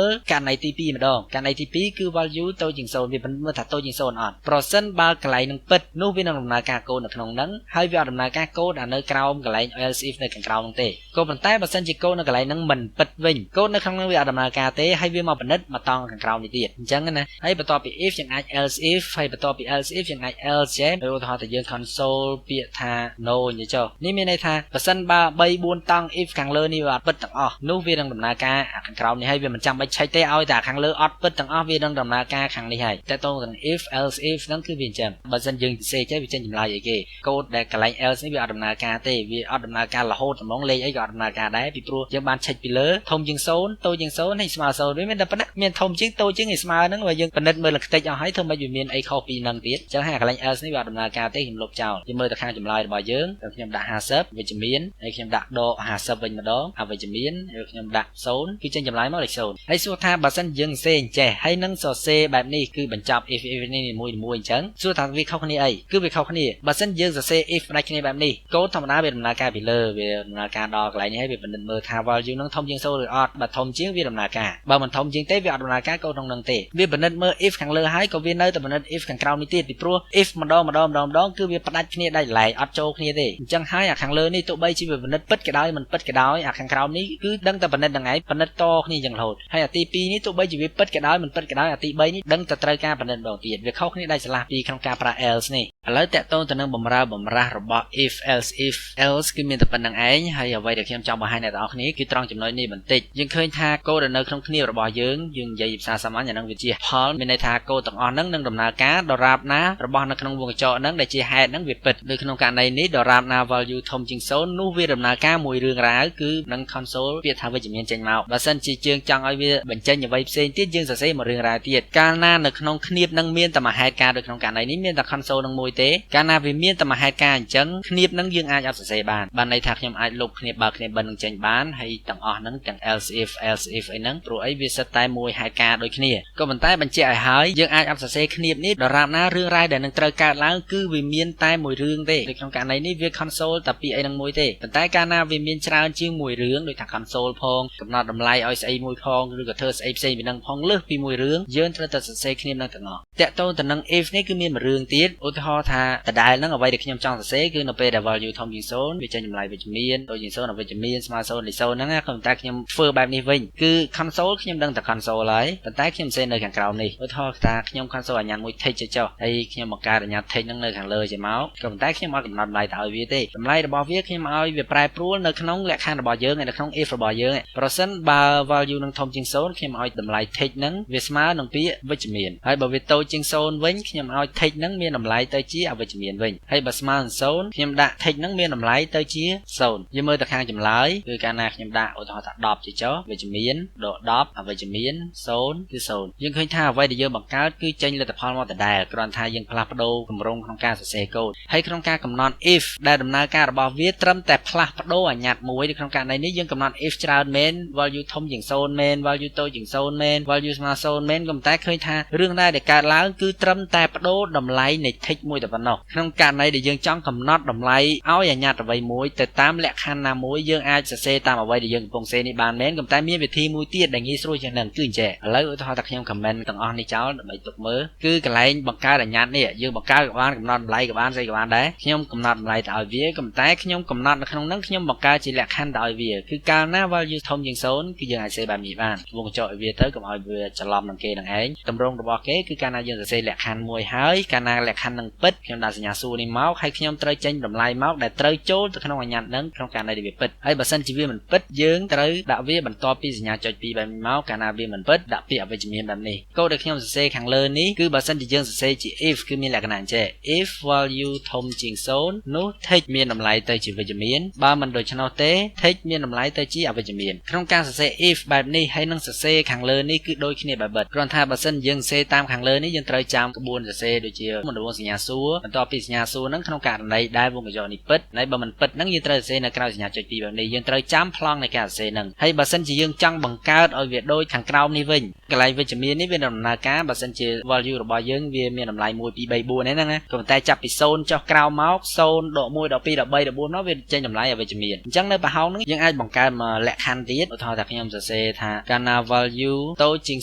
លករណីទី2ម្ដងករណីទី2គឺ value តូចជាង0វាពិនិត្យមើលថាតូចជាង0អត់ប្រសិនបើកន្លែងនឹងពិតនោះវានឹងដំណើរការកូដនៅក្នុងហ្នឹងហើយវាអត់ដំណើរការកូដអានៅក្រោមកន្លែង else if នៅខាងក្រោមហ្នឹងទេក៏ប៉ុន្តែបើសិនជាកូដនៅកន្លែងហ្នឹងមិនពិតវិញកូដនៅក្នុងហ្នឹងវាអត់ដំណើរការទេហើយវាមកពិនិត្យមកតង់ខាងក្រោមនេះទៀតអញ្ចឹងណាហើយបន្ទាប់ពី if យើងអាច else if ហើយបន្ទាប់ពី else if យើងអាច else ចេះឧទាហរណ៍តែយើង console ពាក្យថា no អញ្ចឹងចុះនេះមានន័យថាបើសិនបើ3 4តង់ if ខាងលើនេះវាអត់ពិតទាំងអស់នោះវានឹងដំណើរការខាងក្រោមនេះហើយវាមិនចាំបាច់ឆែកទេឲ្យតែខាងលើអត់ពិតទាំងអស់វានឹងដំណើរការខាងនេះហើយតែតងទាំង if else if ហ្នឹងគឺវាអញ្ចឹងបើសិនយើងសេចេះវាចេញចម្លើយអីគេកូដដែលកន្លែង else នេះវាអត់ដំណើរការទេវាអត់ដំណើរការរហូតហ្មងលេខអីក៏អត់ដំណើរការដែរពីព្រោះយើងបានឆែកពីលើធំជាង0តូចជាង0ហើយស្មើ0វាមានតែប៉ុណ្ណាមានធំជាងតូចជាងឲ្យស្មើហ្នឹងបើយើងពិនិត្យមើលលខ្ទេចអស់ហើយធ្វើម៉េចវាមានអីខុសពីហ្នឹងទៀតអញ្ចឹងហើយកន្លែង else នេះវាអត់ដំណើរការទេខ្ញុំលុបចោលយើងមើលទៅខាងចម្លើយរបស់យើងដល់ខ្ញុំដាក់50វិជ្ជមានហើយខ្ញុំដាក់ដក50វិញម្ដងអវិជ្ជមានហើយខ្ញុំដាក់0គឺចេញចម្លើយមកលេខ0ហើយសួរថាបើសិនយើងសេអញ្ចេះហើយនឹងសរសេរបែបនេះគឺបញ្ចប់ if if នេះមួយមួយអញ្ចឹងសួរថាវាខុសគ្នាអីគឺវាខុសគ្នាបើសិនយើងសរសេរ if ផ្ដាច់គ្នាបែបនេះកូដធម្មតាវាដំណើរការពីលើវាដំណើរការដល់កន្លែងនេះហើយវាពិនិត្យមើលថា value នឹងធំជាង0ឬអត់បើធំជាងវាដំណើរការបើមិនធំជាងទេវាអត់ដំណើរការកូដក្នុងនឹងទេវាពិនិត្យមើល if ខាងលើហើយក៏វានៅតែពិនិត្យ if ខាងក្រោមនេះទៀតពីព្រោះ if ម្ដងម្ដងម្ដងម្ដងគឺវាផ្ដាច់គ្នាដាច់ឡែកអត់ចូលគ្នាទេអញ្ចឹងហើយអាខាងលើនេះទោះបីជាវាពិនិត្យពិតក៏ដោយមិនពិតក៏ដោយអាខាងក្រោមនេះគឺដឹងតែពិនិត្យហ្នឹងឯងពិនិត្យតគ្នាអញ្ចឹងរហូតហើយអាទី2នេះទោះបីជាវាពិតក៏ដោយមិនពិតក៏ដោយអាទី3នេះដឹងតែត្រូវការពិនិត្យម្ដងទៀតវាខុសគ្នាដាច់ស្រឡះពីក្នុងការប្រើ else នេះឥឡូវតាក់ទងទៅនឹងបំរើបំរាស់របស់ if else if else គឺមានតែប៉ុណ្្នឹងឯងហើយអ្វីដែលខ្ញុំចង់បង្ហាញអ្នកទាំងអស់គ្នាគឺត្រង់ចំណុចនេះបន្តិចយើងឃើញថាកូដនៅក្នុងគ្នារបស់យើងយើងនិយាយភាសាសាមញ្ញអានឹងវាជាផលមានន័យថាកូដទាំងអស់ហ្នឹងនឹងដំណើរការដរាបណារបស់នៅក្នុងវងកញ្ចក់ហ្នឹងដែលជាហេតុហ្នឹងវាពិតដូចក្នុងករណីនេះដរាបណា value ធំជាង0នោះវាដំណើរការមួយរឿងរ៉ាវគឺនឹង console ពាក្យថាវិជ្ជមានចេញមកបើសិនជាយើងចង់ឲ្យវាបញ្ចេញអ្វីផ្សេងទៀតយើងសរសេរមួយរឿងរ៉ាវទៀតកាលណានៅក្នុងគ្នាបនឹងមានតែមួយហេតុការណ៍ដូចក្នុងករណីនេះមានតែ console នឹងមួយទេកាលណាវាមានតែមួយហេតុការណ៍អញ្ចឹងគ្នាបនឹងយើងអាចអត់សរសេរបានបានន័យថាខ្ញុំអាចលុបគ្នាបបើគ្នាបិណ្ឌនឹងចេញបានហើយទាំងអស់ហ្នឹងទាំង else if else if អីហ្នឹងព្រោះអីវាសិតតែមួយហេតុការណ៍ដូចគ្នាក៏ប៉ុន្តែបញ្ជាក់ឲ្យហើយយើងអាចអត់សរសេរគ្នាបនេះដរាបណារឿងរ៉ាវដែលនឹងត្រូវកើតឡើងគឺវាមានតែមួយរឿងទេដូចក្នុងករណីនេះវា console តែពីអីហ្នឹងមួយទេប៉ុន្តែកាលណាវាមានច្រើនជាងមួយរឿងដូចថា console ផងកំណត់តម្លៃឲ្យស្អីមួយផងឬក៏ធ្វើស្អីផ្សេងពីហ្នឹងផងលើសពីមួយរឿងយើងត្រូវតែសរសេរគ្នានឹងទាំងអស់តាក់ទងទៅនឹង if នេះគឺមានមួយរឿងទៀតឧទាហរណ៍ថាដដែលហ្នឹងអ្វីដែលខ្ញុំចង់សរសេរគឺនៅពេលដែល value ធំជាង0វាចេញចម្លើយវិជ្ជមានតូចជាង0អវិជ្ជមានស្មើ0លេខ0ហ្នឹងណាក៏ប៉ុន្តែខ្ញុំធ្វើបែបនេះវិញគឺ console ខ្ញុំដឹងតែ console ហើយប៉ុន្តែខ្ញុំសេនៅខាងក្រោមនេះឧទាហរណ៍ថាខ្ញុំ console អញ្ញាតមួយ text ចុះហើយខ្ញុំបង្កើតអញ្ញាត text ហ្នឹងនៅខាងលើចេះមកក៏ប៉ុន្តែខ្ញុំអត់កំណត់តម្លៃទៅឲ្យវាទេតម្លៃរបស់វាខ្ញុំឲ្យវាប្រែប្រួលនៅក្នុងលក្ខខណ្ឌរបស់យើងនៅក្នុង if របស់យើងប្រសិនបើ value នឹងធំជាង0ខ្ញុំឲ្យតម្លៃ text ហ្នឹងវាស្មើនឹងពាក្យវិជ្ជមានហើយបើវាតូចជាង0វិញខ្ញុំឲ្យ text ហ្នឹងមានតម្លៃទៅជាអវិជ្ជមានវិញហើយបើស្មើនឹង0ខ្ញុំដាក់ text ហ្នឹងមានតម្លៃទៅជា0យើងមើលទៅខាងចម្លើយគឺកាលណាខ្ញុំដាក់ឧទាហរណ៍ថា10ជាចុះវិជ្ជមានដក10អវិជ្ជមាន0គឺ0យើងឃើញថាអ្វីដែលយើងបង្កើតគឺចេញលទ្ធផលមកដដែលគ្រាន់ថាយើងផ្លាស់ប្ដូរគម្រោងក្នុងការសរសេរកូដហើយក្នុងការកំណត់ if ដែលដំណើរការរបស់វាត្រឹមតែផ្លាស់ប្ដូរអញ្ញត្តិមួយនៅក្នុងករណីនេះយើងកំណត់ if ច្រើនមែន value ធំជាង0មែន value តូចជាង0មែន value ស្មើ0មែនក៏ប៉ុន្តែឃើញថារឿងដែលកើតឡើងគឺត្រឹមតែប្ដូរតម្លៃនៃ text មួយតែប៉ុណ្ណោះក្នុងករណីដែលយើងចង់កំណត់តម្លៃឲ្យអញ្ញត្តិអ្វីមួយទៅតាមលក្ខខណ្ឌណាមួយយើងអាចសរសេរតាមអ្វីដែលយើងកំពុងសេនេះបានមែនក៏តែមានវិធីមួយទៀតដែលងាយស្រួលជាងនឹងគឺអញ្ចេះឥឡូវឧទាហរណ៍ថាខ្ញុំ comment ទាំងអស់នេះចោលដើម្បីទុកមើលគឺកន្លែងបង្កើតអញ្ញត្តិនេះយើងបង្កើតក៏បានកំណត់តម្លៃក៏បានស្អីក៏បានដែរខ្ញុំកំណត់តម្លៃទៅឲ្យវាក៏តែខ្ញុំកំណត់នៅក្នុងហ្នឹងខ្ញុំបង្កើតជាលក្ខខណ្ឌទៅឲ្យវាគឺកាលណា value ធំជាង0គឺយើងអាចសេបែប បនេះបានវង់ក្រចកឲ្យវាទៅកុំឲ្យវាច្រឡំនឹងគេនឹងឯងតម្រងរបស់គេគឺកាលណាយើងសរសេរលក្ខខណ្ឌមួយហើយកាលណាលក្ខខណ្ឌនឹងពិតខ្ញុំដាក់សញ្ញាសួរនេះមកហើយខ្ញុំត្រូវចេញតម្លៃមកដែលត្រូវចូលទៅក្នុងអញ្ញត្តិនឹងក្នុងករណីដែលវាពិតហើយបើសិនជាវាមិនពិតយើងត្រូវដាក់វាបន្ទាប់ពីសញ្ញាចុច2បែបនេះមកកាលណាវាមិនពិតដាក់ពាក្យអវិជ្ជមានបែបនេះកូដដែលខ្ញុំសរសេរខាងលើនេះគឺបើសិនជាយើងសរសេរជា if គឺមានលក្ខណៈអញ្ចេះ if value ធំជាង0នោះ text មានតម្លៃទៅជាវិជ្ជមានបើមិនដូច្នោះទេ text មានតម្លៃទៅជាអវិជ្ជមានក្នុងការសរសេរ if បែបនេះហើយនឹងសរសេរខាងលើនេះគឺដូចគ្នាបែបបិទគ្រាន់ថាបើសិនយើងសរសេរតាមខាងលើនេះយើងត្រូវចាំក្បួនសរសេរដូចជាមណ្ឌលសញ្ញាសួរបន្ទាប់ពីសញ្ញាសួរហ្នឹងក្នុងករណីដែលវង់ក្រចកនេះពិតហើយបើមិនពិតហ្នឹងយើងត្រូវសរសេរនៅក្រៅសញ្ញាចុចពីរបែបនេះយើងត្រូវចាំប្លង់នៃការសរសេរហ្នឹងហើយបើសិនជាយើងចង់បង្កើតឲ្យវាដូចខាងក្រោមនេះវិញកន្លែងវិជ្ជមាននេះវាដំណើរការបើសិនជា value របស់យើងវាមានតម្លៃ1 2 3 4ហ្នឹងណាក៏ប៉ុន្តែចាប់ពី0ចុះក្រោមមក0ដក1ដក2ដក3ដក4មកវាចេញតម្លៃអវិជ្ជមានអញ្ចឹងនៅប្រហោងហ្នឹងយើងអាចបង្កើតមកលក្ខខណ្ឌទៀតឧទាហរណ៍ថាខ្ញុំសរសេរថាកាលណា value តូចជាង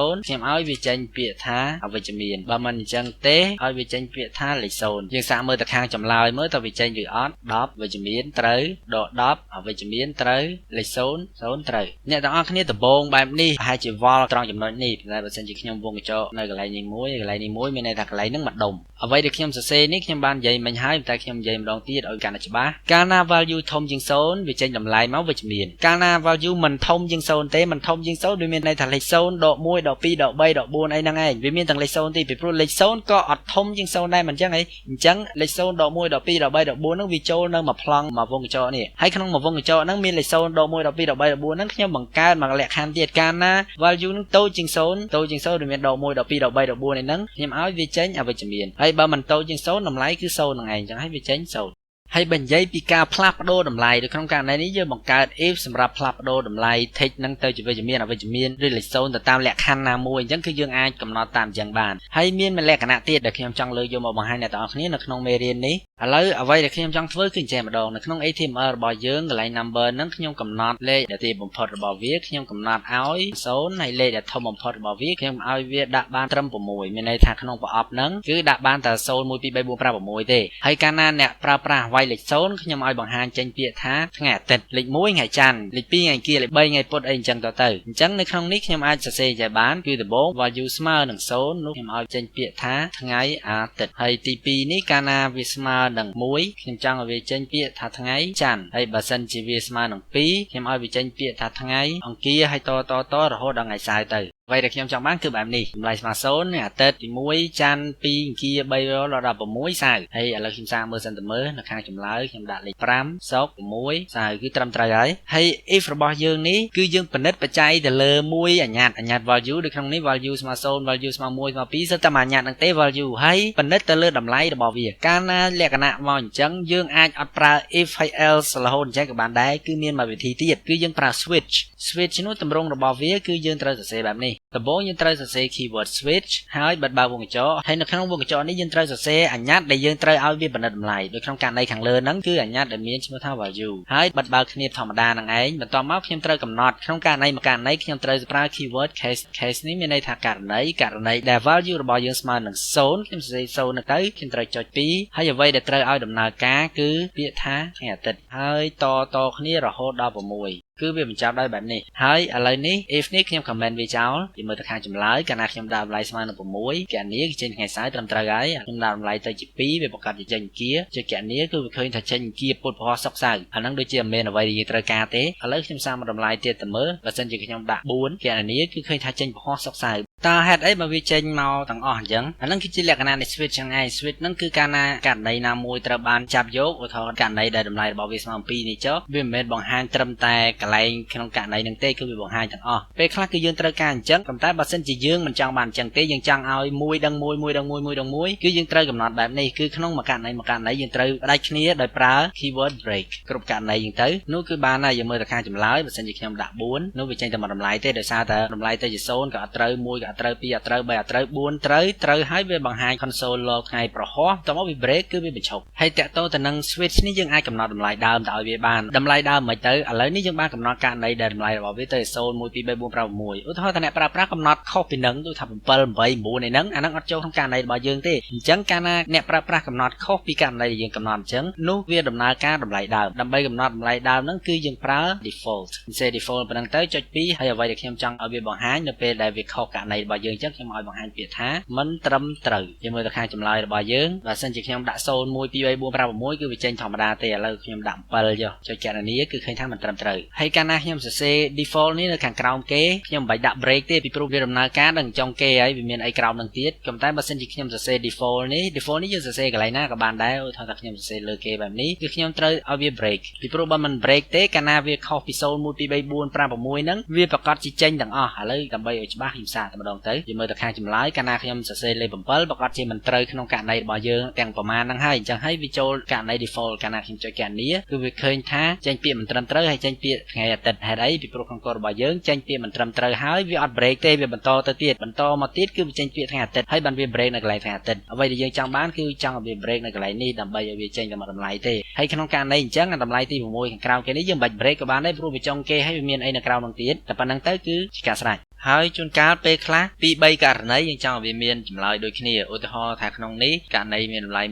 0ខ្ញុំឲ្យវាចេញពាក្យថាអវិជ្ជមានបើមិនអញ្ចឹងទេឲ្យវាចេញពាក្យថាលេខ0យើងសាកមើលទៅខាងចម្លើយមើលតើវាចេញឬអត់10វិជ្ជមានត្រូវដក10អវិជ្ជមានត្រូវលេខ0 0ត្រូវអ្នកទាំងអស់គ្នាដំបងបែបនេះប្រហែលជាវល់ត្រង់ចំណុចនេះតែបើសិនជាខ្ញុំវង់ក្រចកនៅកន្លែងនេះមួយកន្លែងនេះមួយមានន័យថាកន្លែងហ្នឹងមួយដុំអ្វីដែលខ្ញុំសរសេរនេះខ្ញុំបាននិយាយមិញហើយតែខ្ញុំនិយាយម្ដងទៀតឲ្យកាន់តែច្បាស់កាលណា value ធំជាង0វាចេញតម្លៃមកវិជ្ជមានកាលណា value មិនធំជាង0ទេមិនធំជាង0វាមានន័យថាលេខ0ដក1ដក2ដក3ដក4អីហ្នឹងឯងវាមានទាំងលេខ0ទេពីព្រោះលេខ0ក៏អត់ធំជាង0ដែរមិនអញ្ចឹងអីអញ្ចឹងលេខ0ដក1ដក2ដក3ដក4ហ្នឹងវាចូលនៅមួយប្លង់មួយវង់ក្រចកនេះហើយក្នុងមួយវង់ក្រចកហ្នឹងមានលេខ0ដក1ដក2ដក3ដក4ហ្នឹងខ្ញុំបង្កើតមកលក្ខខណ្ឌទៀតកាលណា value ហ្នឹងតូចជាង0តូចជាង0វាមានដក1ដក2ដក3ដក4អីហ្នឹងខ្ញុំឲ្យវាចេញអវិជ្ជមានហើយបើមិនតូចជាង0តម្លៃគឺ0ហ្នឹងឯងអញ្ចឹងហើយវាចេញ0ហើយបើនិយាយពីការផ្លាស់ប្ដូរតម្លៃនៅក្នុងករណីនេះយើងបង្កើត if សម្រាប់ផ្លាស់ប្ដូរតម្លៃ text ហ្នឹងទៅជាវិជ្ជមានអវិជ្ជមានឬលេខ0ទៅតាមលក្ខខណ្ឌណាមួយអញ្ចឹងគឺយើងអាចកំណត់តាមអញ្ចឹងបានហើយមានមួយលក្ខណៈទៀតដែលខ្ញុំចង់លើកយកមកបង្ហាញអ្នកទាំងអស់គ្នានៅក្នុងមេរៀននេះឥឡូវអ្វីដែលខ្ញុំចង់ធ្វើគឺអញ្ចឹងម្ដងនៅក្នុង HTML របស់យើងកន្លែង number ហ្នឹងខ្ញុំកំណត់លេខដែលទាបបំផុតរបស់វាខ្ញុំកំណត់ឲ្យ0ហើយលេខដែលធំបំផុតរបស់វាខ្ញុំឲ្យវាដាក់បានត្រឹម6មានន័យថាក្នុងប្រអប់ហ្នឹងគឺដាក់បានតែ0 1 2 3 4 5 6ទេហើយកាលណាអ្នកប្រើប្រាស់វាយលេខ0ខ្ញុំឲ្យបង្ហាញចេញពាក្យថាថ្ងៃអាទិត្យលេខ1ថ្ងៃច័ន្ទលេខ2ថ្ងៃអង្គារលេខ3ថ្ងៃពុធអីអញ្ចឹងទៅទៅអញ្ចឹងនៅក្នុងនេះខ្ញុំអាចសរសេរចេះបានគឺដំបូង value ស្មើនឹង0នោះខ្ញុំឲ្យចេញពាក្យថាថ្ងៃអាទិត្យហើយទី2នេះកាលណាវាស្មើនឹង1ខ្ញុំចង់ឲ្យវាចេញពាក្យថាថ្ងៃច័ន្ទហើយបើសិនជាវាស្មើនឹង2ខ្ញុំឲ្យវាចេញពាក្យថាថ្ងៃអង្គារហើយតតតរហូតដល់ថ្ងៃសៅរ៍ទៅអ្វីដែលខ្ញុំចង់បានគឺបែបនេះតម្លៃស្មើ0នេះអាទិត្យទី1ច័ន្ទ2អង្គារ3ដល់16សៅរ៍ហើយឥឡូវខ្ញុំសាកមើលសិនទៅមើលនៅខាងចម្លើយខ្ញុំដាក់លេខ5សុក្រ6សៅរ៍គឺត្រឹមត្រូវហើយហើយ if របស់យើងនេះគឺយើងពិនិត្យបច្ច័យទៅលើមួយអញ្ញត្តិអញ្ញត្តិ value ដូចក្នុងនេះ value ស្មើ0 value ស្មើ1ស្មើ2សុទ្ធតែមួយអញ្ញត្តិហ្នឹងទេ value ហើយពិនិត្យទៅលើតម្លៃរបស់វាកាលណាលក្ខណៈមកអញ្ចឹងយើងអាចអត់ប្រើ if ហើយ else រហូតអញ្ចឹងក៏បានដែរគឺមានមួយវិធីទៀតគឺយើងប្រើ switch switch នោះទម្រង់របស់វាគឺយើងត្រូវសរសេរបែបនេះដំបូងយើងត្រូវសរសេរ keyword switch ហើយបិទបើកវង់ក្រចកហើយនៅក្នុងវង់ក្រចកនេះយើងត្រូវសរសេរអញ្ញត្តិដែលយើងត្រូវឲ្យវាពិនិត្យតម្លៃដូចក្នុងករណីខាងលើហ្នឹងគឺអញ្ញត្តិដែលមានឈ្មោះថា value ហើយបិទបើកគ្នាធម្មតាហ្នឹងឯងបន្ទាប់មកខ្ញុំត្រូវកំណត់ក្នុងករណីមួយករណីខ្ញុំត្រូវប្រើ keyword case case នេះមានន័យថាករណីករណីដែល value របស់យើងស្មើនឹង0ខ្ញុំសរសេរ0នៅទៅខ្ញុំត្រូវចុច2ហើយអ្វីដែលត្រូវឲ្យដំណើរការគឺពាក្យថាថ្ងៃអាទិត្យហើយតតគ្នារហូតដល់6គឺវាបញ្ចប់ដោយបែបនេះហើយឥឡូវនេះ if នេះខ្ញុំ comment វាចោលពីមើលទៅខាងចម្លើយកាលណាខ្ញុំដាក់តម្លៃស្មើនឹង6គណនាគឺចេញថ្ងៃសៅរ៍ត្រឹមត្រូវហើយខ្ញុំដាក់តម្លៃទៅជា2វាប្រកាសជាចេញអង្គារជាគណនាគឺវាឃើញថាចេញអង្គារពុតពហសុកសៅរ៍អាហ្នឹងដូចជាមិនមែនអ្វីដែលយើងត្រូវការទេឥឡូវខ្ញុំសាកមកតម្លៃទៀតទៅមើលបើសិនជាខ្ញុំដាក់4គណនាគឺឃើញថាចេញពហសុកសៅរ៍តើហេតុអីបើវាចេញមកទាំងអស់អញ្ចឹងអាហ្នឹងគឺជាលក្ខណៈនៃ switch ហ្នឹងឯង switch ហ្នឹងគឺកាលណាករណីណាមួយត្រូវបានចាប់យកឧទាហរណ៍ករណីដែលតម្លៃរបស់វាស្មើ2នេះចុះវាមិនមែនបង្ហាញត្រឹមតែកន្លែងក្នុងករណីហ្នឹងទេគឺវាបង្ហាញទាំងអស់ពេលខ្លះគឺយើងត្រូវការអញ្ចឹងប៉ុន្តែបើសិនជាយើងមិនចង់បានអញ្ចឹងទេយើងចង់ឲ្យមួយដឹងមួយមួយដឹងមួយមួយដឹងមួយគឺយើងត្រូវកំណត់បែបនេះគឺក្នុងមួយករណីមួយករណីយើងត្រូវផ្ដាច់គ្នាដោយប្រើ keyword break គ្រប់ករណីអញ្ចឹងទៅនោះគឺបានហើយយើងមើលទៅខាងចម្លើយបើសិនជាខ្ញុំដាក់4នោះវាចេញតែមួយតម្លៃទេដោយសារតែតម្លៃទៅជា0ក៏អត់ត្រូវ1ក៏អត់ 1អត់ត្រូវ2អត់ត្រូវ3អត់ត្រូវ4ត្រូវត្រូវហើយវាបង្ហាញ console log ថ្ងៃព្រហស្បតិ៍តមកវា break គឺវាបញ្ឈប់ហើយតាក់ទងទៅនឹង switch នេះយើងអាចកំណត់តម្លៃដើមទៅឲ្យវាបានតម្លៃដើមមិនទៅឥឡូវនេះយើងបានកំណត់ករណីដែលតម្លៃរបស់វាទៅ0 1 2 3 4 5 6ឧទាហរណ៍ថាអ្នកប្រើប្រាស់កំណត់ខុសពីនឹងដូចថា7 8 9ឯហ្នឹងអាហ្នឹងអត់ចូលក្នុងករណីរបស់យើងទេអញ្ចឹងកាលណាអ្នកប្រើប្រាស់កំណត់ខុសពីករណីដែលយើងកំណត់អញ្ចឹងនោះវាដំណើរការតម្លៃដើមដើម្បីកំណត់តម្លៃដើមហ្នឹងគឺយើងប្រើ default សេ default ប៉ុណ្ណឹងទៅចុច2ហើយអ្វីដែលខ្ញុំចង់ឲ្យវាបង្ហាញនៅពេលដែលវាខុសករណីរបស់យើងអញ្ចឹងខ្ញុំឲ្យបង្ហាញពាក្យថាមិនត្រឹមត្រូវយើងមើលទៅខាងចម្លើយរបស់យើងបើសិនជាខ្ញុំដាក់0 1 2 3 4 5 6គឺវាចេញធម្មតាទេឥឡូវខ្ញុំដាក់7ចុះចុចកណនីគឺឃើញថាមិនត្រឹមត្រូវហើយកាលណាខ្ញុំសរសេរ default នេះនៅខាងក្រោមគេខ្ញុំមិនបាច់ដាក់ break ទេពីព្រោះវាដំណើរការដល់ចុងគេហើយវាមានអីក្រោមនឹងទៀតក៏តែបើសិនជាខ្ញុំសរសេរ default នេះ default នេះយើងសរសេរកន្លែងណាក៏បានដែរឧទាហរណ៍ថាខ្ញុំសរសេរលើគេបែបនេះគឺខ្ញុំត្រូវឲ្យវា break ពីព្រោះបើមិន break ទេកាលណាវាខុសពី0 1 2 3 4 5 6ហ្នឹងវាប្រកាសជាចេញទាំងអស់ឥឡូវដើម្បីឲ្យច្បាស់ខ្ញុំសាកតែម្ដងទៅយើងមើលទៅខាងចម្លើយកាលណាខ្ញុំសរសេរលេខ7ប្រកាសជាមិនត្រូវក្នុងករណីរបស់យើងទាំងប្រមាណហ្នឹងហើយអញ្ចឹងហើយវាចូលករណី default កាលណាខ្ញុំចុចកណនីគឺវាឃើញថាចេញពាក្យមិនត្រឹមត្រូវហើយចេញពាក្យថ្ងៃអាទិត្យហេតុអីពីព្រោះក្នុងកូដរបស់យើងចេញពាក្យមិនត្រឹមត្រូវហើយវាអត់ break ទេវាបន្តទៅទៀតបន្តមកទៀតគឺវាចេញពាក្យថ្ងៃអាទិត្យហើយបានវា break នៅកន្លែងថ្ងៃអាទិត្យអ្វីដែលយើងចង់បានគឺចង់ឲ្យវា break នៅកន្លែងនេះដើម្បីឲ្យវាចេញតែមួយតម្លៃទេហើយក្នុងករណីអញ្ចឹងតម្លៃទី6ខាងក្រោមគេនេះយើងមិនបាច់ break ក៏បានដែរព្រោះវាចុងគេហើយវាមានអីនៅក្រោមនោះទៀតតែប៉ុណ្្នឹងទៅគឺជាការស្រេចហើយជួនកាលពេលខ្លះ2 3ករណីយើងចង់ឲ្យវាមានចម្លើយដូចគ្នាឧទាហរណ៍ថាក្នុងនេះករណីមានតម្លៃ1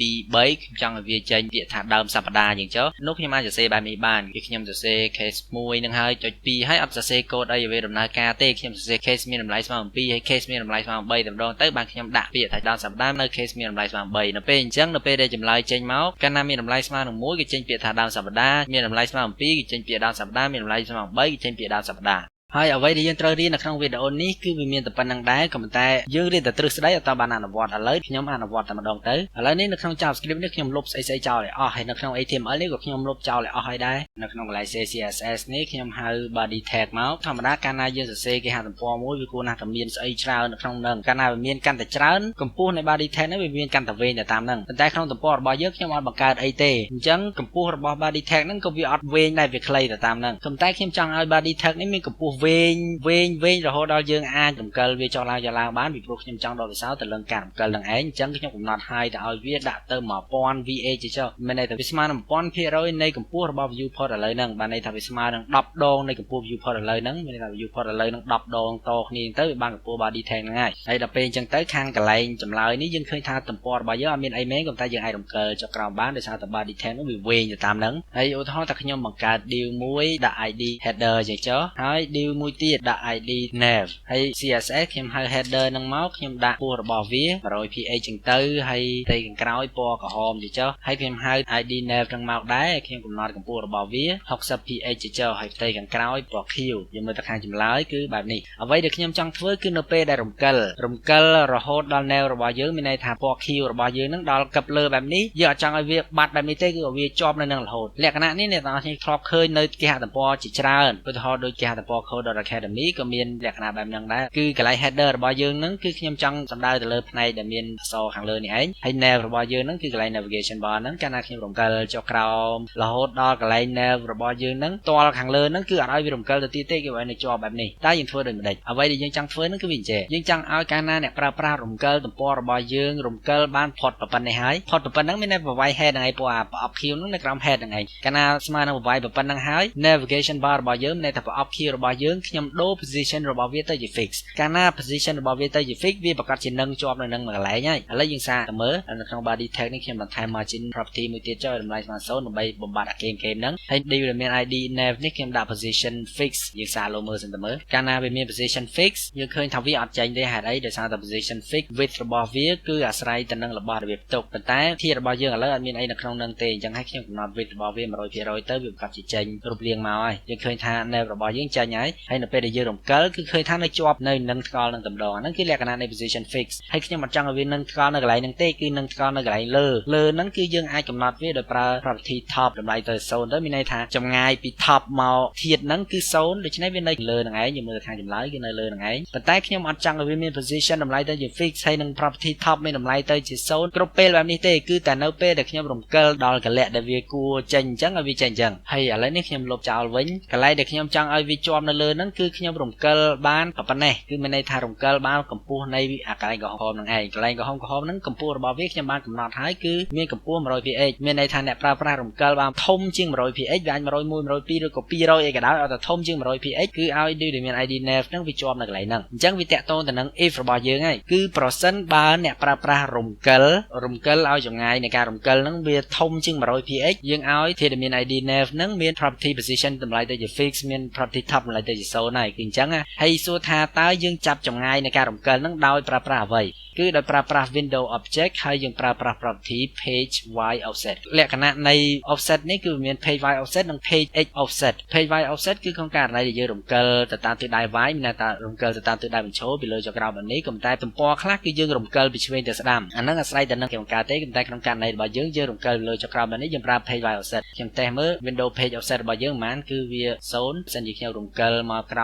2 3ខ្ញុំចង់ឲ្យវាចេញពាក្យថាដើមសប្តាហ៍យ៉ាងចុះនោះខ្ញុំអាចសរសេរបែបនេះបានគឺខ្ញុំសរសេរ case 1នឹងហើយចុច2ហើយអត់សរសេរកូដអីឲ្យវាដំណើរការទេខ្ញុំសរសេរ case មានតម្លៃស្មើ7ហើយ case មានតម្លៃស្មើ3តែម្ដងទៅបានខ្ញុំដាក់ពាក្យថាដើមសប្តាហ៍នៅ case មានតម្លៃស្មើ8នៅពេលអញ្ចឹងនៅពេលដែលចម្លើយចេញមកកាលណាមានតម្លៃស្មើនឹង1គឺចេញពាក្យថាដើមសប្តាហ៍មានតម្លៃស្មើ7គឺចេញពាក្យដើមសប្តាហ៍មានតម្លៃស្មើ8គឺចេញពាក្យដើមសប្តាហ៍ហើយអ្វីដែលយើងត្រូវរៀននៅក្នុងវីដេអូនេះគឺវាមានតែប៉ុណ្្នឹងដែរក៏ប៉ុន្តែយើងរៀនតែទ្រឹស្ដីអត់តបានអនុវត្តឥឡូវខ្ញុំអនុវត្តតែម្ដងទៅឥឡូវនេះនៅក្នុង JavaScript នេះខ្ញុំលុបស្អីស្អីចោលឲ្យអស់ហើយនៅក្នុង HTML នេះក៏ខ្ញុំលុបចោលឲ្យអស់ហើយដែរនៅក្នុងកន្លែង CSS នេះខ្ញុំហៅ body tag មកធម្មតាកាលណាយើងសរសេរគេហទំព័រមួយវាគួរណាស់តែមានស្អីច្រើននៅក្នុងហ្នឹងកាលណាវាមានកាន់តែច្រើនកម្ពស់នៃ body tag ហ្នឹងវាមានកាន់តែវែងទៅតាមហ្នឹងប៉ុន្តែក្នុងទំព័ររបស់យើងខ្ញុំអត់បង្កើតអីទេអញ្ចឹងកម្ពស់របស់ body tag ហ្នឹងក៏វាអត់វែងដែរវាខ្លីទៅតាមហ្នឹងប៉ុន្តែខ្ញុំចង់ឲ្យ body tag នេះមានកម្ពស់វែងវែងវែងរហូតដល់យើងអាចរំកិលវាចុះឡើងចុះឡើងបានពីព្រោះខ្ញុំចង់ដល់វិសោទៅលើការរំកិលនឹងឯងអញ្ចឹងខ្ញុំកំណត់ឲ្យទៅឲ្យវាដាក់ទៅ1000 VH ចុះមានន័យថាវាស្មើនឹង1000%នៃកម្ពស់របស់ viewport ឥឡូវហ្នឹងបានន័យថាវាស្មើនឹង10ដងនៃកម្ពស់ viewport ឥឡូវហ្នឹងមានន័យថា viewport ឥឡូវហ្នឹង10ដងតគ្នាទៅវាបានកម្ពស់ body tag ហ្នឹងហើយហើយដល់ពេលអញ្ចឹងទៅខាងកន្លែងចម្លើយនេះយើងឃើញថាទំព័ររបស់យើងអត់មានអីមែនក៏តែយើងអាចរំកិលចុះក្រោមបានដោយសារតែ body tag នោះវាវែងទៅតាមហ្នឹងហើយឧទាហរណ៍ថាខ្ញុំបង្កើត div មួយដាក់ ID header ចឹងចុះហើយ div មួយទៀតដាក់ ID nav ហើយ CSS ខ្ញុំហៅ header ហ្នឹងមកខ្ញុំដាក់ពោះរបស់វា 100 px ចឹងទៅហើយផ្ទៃខាងក្រោយពណ៌ក្រហមចឹងចុះហើយខ្ញុំហៅ ID nav ហ្នឹងមកដែរខ្ញុំកំណត់កម្ពស់របស់វា60 px ចឹងចុះហើយផ្ទៃខាងក្រោយពណ៌ខៀវយើងមើលទៅខាងចម្លើយគឺបែបនេះអ្វីដែលខ្ញុំចង់ធ្វើគឺនៅពេលដែលរំកិលរំកិលរហូតដល់ nav របស់យើងមានន័យថាពណ៌ខៀវរបស់យើងហ្នឹងដល់កឹបលើបែបនេះយើងអត់ចង់ឲ្យវាបាត់បែបនេះទេគឺឲ្យវាជាប់នៅនឹងរហូតលក្ខណៈនេះអ្នកទាំងអស់គ្នាធ្លាប់ឃើញនៅគេហទំព័រជាច្រើនឧទាហរណ៍ដូចគេហទំព័រ code.academy ក៏មានលក្ខណៈបែបហ្នឹងដែរគឺកន្លែង header របស់យើងហ្នឹងគឺខ្ញុំចង់សំដៅទៅលើផ្នែកដែលមានអក្សរខាងលើនេះឯងហើយ nav របស់យើងហ្នឹងគឺកន្លែង navigation bar ហ្នឹងកាលណាខ្ញុំរំកិលចុះក្រោមរហូតដល់កន្លែង nav របស់យើងហ្នឹងទាល់ខាងលើហ្នឹងគឺអត់ឲ្យវារំកិលទៅទៀតទេគេឲ្យនៅជាប់បែបនេះតើយើងធ្វើដូចម្ដេចអ្វីដែលយើងចង់ធ្វើហ្នឹងគឺវាអញ្ចេះយើងចង់ឲ្យកាលណាអ្នកប្រើប្រាស់រំកិលទំព័ររបស់យើងរំកិលបានផុតប៉ុណ្ណេះហើយផុតប៉ុណ្ណឹងមានតែប្រវាយ head ហ្នឹងឯងព្រោះអាប្រអប់ខៀវហ្នឹងនៅក្រោម head ហ្នឹងឯងកាលណាស្មើនឹងប្រវាយប៉ុណ្ណឹងហើយ navigation bar របស់យើងមានន័យថាប្រអប់ខៀវរបស់យើងខ្ញុំដូរ position របស់វាទៅជា fix កាលណា position របស់វាទៅជា fix វាប្រកាសជានឹងជាប់នៅនឹងមួយកន្លែងហើយឥឡូវយើងសាកទៅមើលនៅក្នុង body tag នេះខ្ញុំបន្ថែម margin property មួយទៀតចុះឲ្យតម្លៃស្មើ0ដើម្បីបំបត្តិអា game game ហ្នឹងហើយ div ដែលមាន ID nav នេះខ្ញុំដាក់ position fix យើងសាកលោមើលសិនទៅមើលកាលណាវាមាន position fix យើងឃើញថាវាអត់ចេញទេហេតុអីដោយសារតែ position fix width របស់វាគឺអាស្រ័យទៅនឹងរបស់ដែលវាផ្ទុកប៉ុន្តែធាតុរបស់យើងឥឡូវអត់មានអីនៅក្នុងនឹងទេអញ្ចឹងហើយខ្ញុំកំណត់ width របស់វា100%ទៅវាប្រកាសជាចេញរូបរាងមកហើយយើងឃើញថា nav របស់យើងចេញហើយហើយនៅពេលដែលយើងរំកិលគឺឃើញថានៅជាប់នៅនឹងថ្កល់នឹងតម្ដងហ្នឹងគឺលក្ខណៈនៃ position fix ហើយខ្ញុំអត់ចង់ឲ្យវានឹងថ្កល់នៅកន្លែងហ្នឹងទេគឺនឹងថ្កល់នៅកន្លែងលើលើហ្នឹងគឺយើងអាចកំណត់វាដោយប្រើ property top តម្លៃទៅ0ទៅមានន័យថាចម្ងាយពី top មកធាតុហ្នឹងគឺ0ដូច្នេះវានៅលើហ្នឹងឯងយើងមើលខាងចម្លើយគឺនៅលើហ្នឹងឯងប៉ុន្តែខ្ញុំអត់ចង់ឲ្យវាមាន position តម្លៃទៅជា fix ហើយនឹង property top មានតម្លៃទៅជា0គ្រប់ពេលបែបនេះទេគឺតែនៅពេលដែលខ្ញុំរំកិលដល់កលៈដែលវាគួរចេញអញ្ចឹងឲ្យវាចេញអញ្ចឹងហើយឥឡូវនេះខ្ញុំលុបចោលវិញកន្លែងដែលខ្ញុំចង់ឲ្យវាជាប់នៅលើ ហ្នឹងគឺខ្ញុំរំកិលបានប៉ុណ្ណេះគឺមានន័យថារំកិលបានកម្ពស់នៃអាកន្លែងក្រហមហ្នឹងឯងកន្លែងក្រហមក្រហមហ្នឹងកម្ពស់របស់វាខ្ញុំបានកំណត់ហើយគឺមានកម្ពស់ 100 px មានន័យថាអ្នកប្រើប្រាស់រំកិលបានធំជាង 100 px វាអាច101 102ឬក៏200អីក៏ដោយឲ្យតែធំជាង 100 px គឺឲ្យ div ដែលមាន ID nav ហ្នឹងវាជាប់នៅកន្លែងហ្នឹងអញ្ចឹងវាតាក់ទងទៅនឹង if របស់យើងហើយគឺប្រសិនបើអ្នកប្រើប្រាស់រំកិលរំកិលឲ្យចម្ងាយនៃការរំកិលហ្នឹងវាធំជាង 100 px យើងឲ្យធាតុដែលមាន ID nav ហ្នឹងមាន property position តម្លៃទៅជា fix មាន property top តម្លៃទៅជា0ហើយគឺអញ្ចឹងហើយសួរថាតើយើងចាប់ចម្ងាយនៃការរំកិលហ្នឹងដោយប្រើប្រាស់អ្វីគឺដោយប្រើប្រាស់ window object ហើយយើងប្រើប្រាស់ property page y offset លក្ខណៈនៃ offset នេះគឺមាន page y offset និង page x offset page y offset គឺក្នុងករណីដែលយើងរំកិលទៅតាមទិសដៅ y មានន័យថារំកិលទៅតាមទិសដៅបញ្ឈរពីលើចុះក្រោមបែបនេះក៏តែទំព័រខ្លះគឺយើងរំកិលពីឆ្វេងទៅស្ដាំអាហ្នឹងអាស្រ័យទៅនឹងគេបង្កើតទេក៏តែក្នុងករណីរបស់យើងយើងរំកិលពីលើចុះក្រោមបែបនេះយើងប្រើ page y offset ខ្ញុំតេស្តមើល window page offset របស់យើងប្រហែលគឺវា0បើសិនជាខ្ញុំរំកិលមកក្រ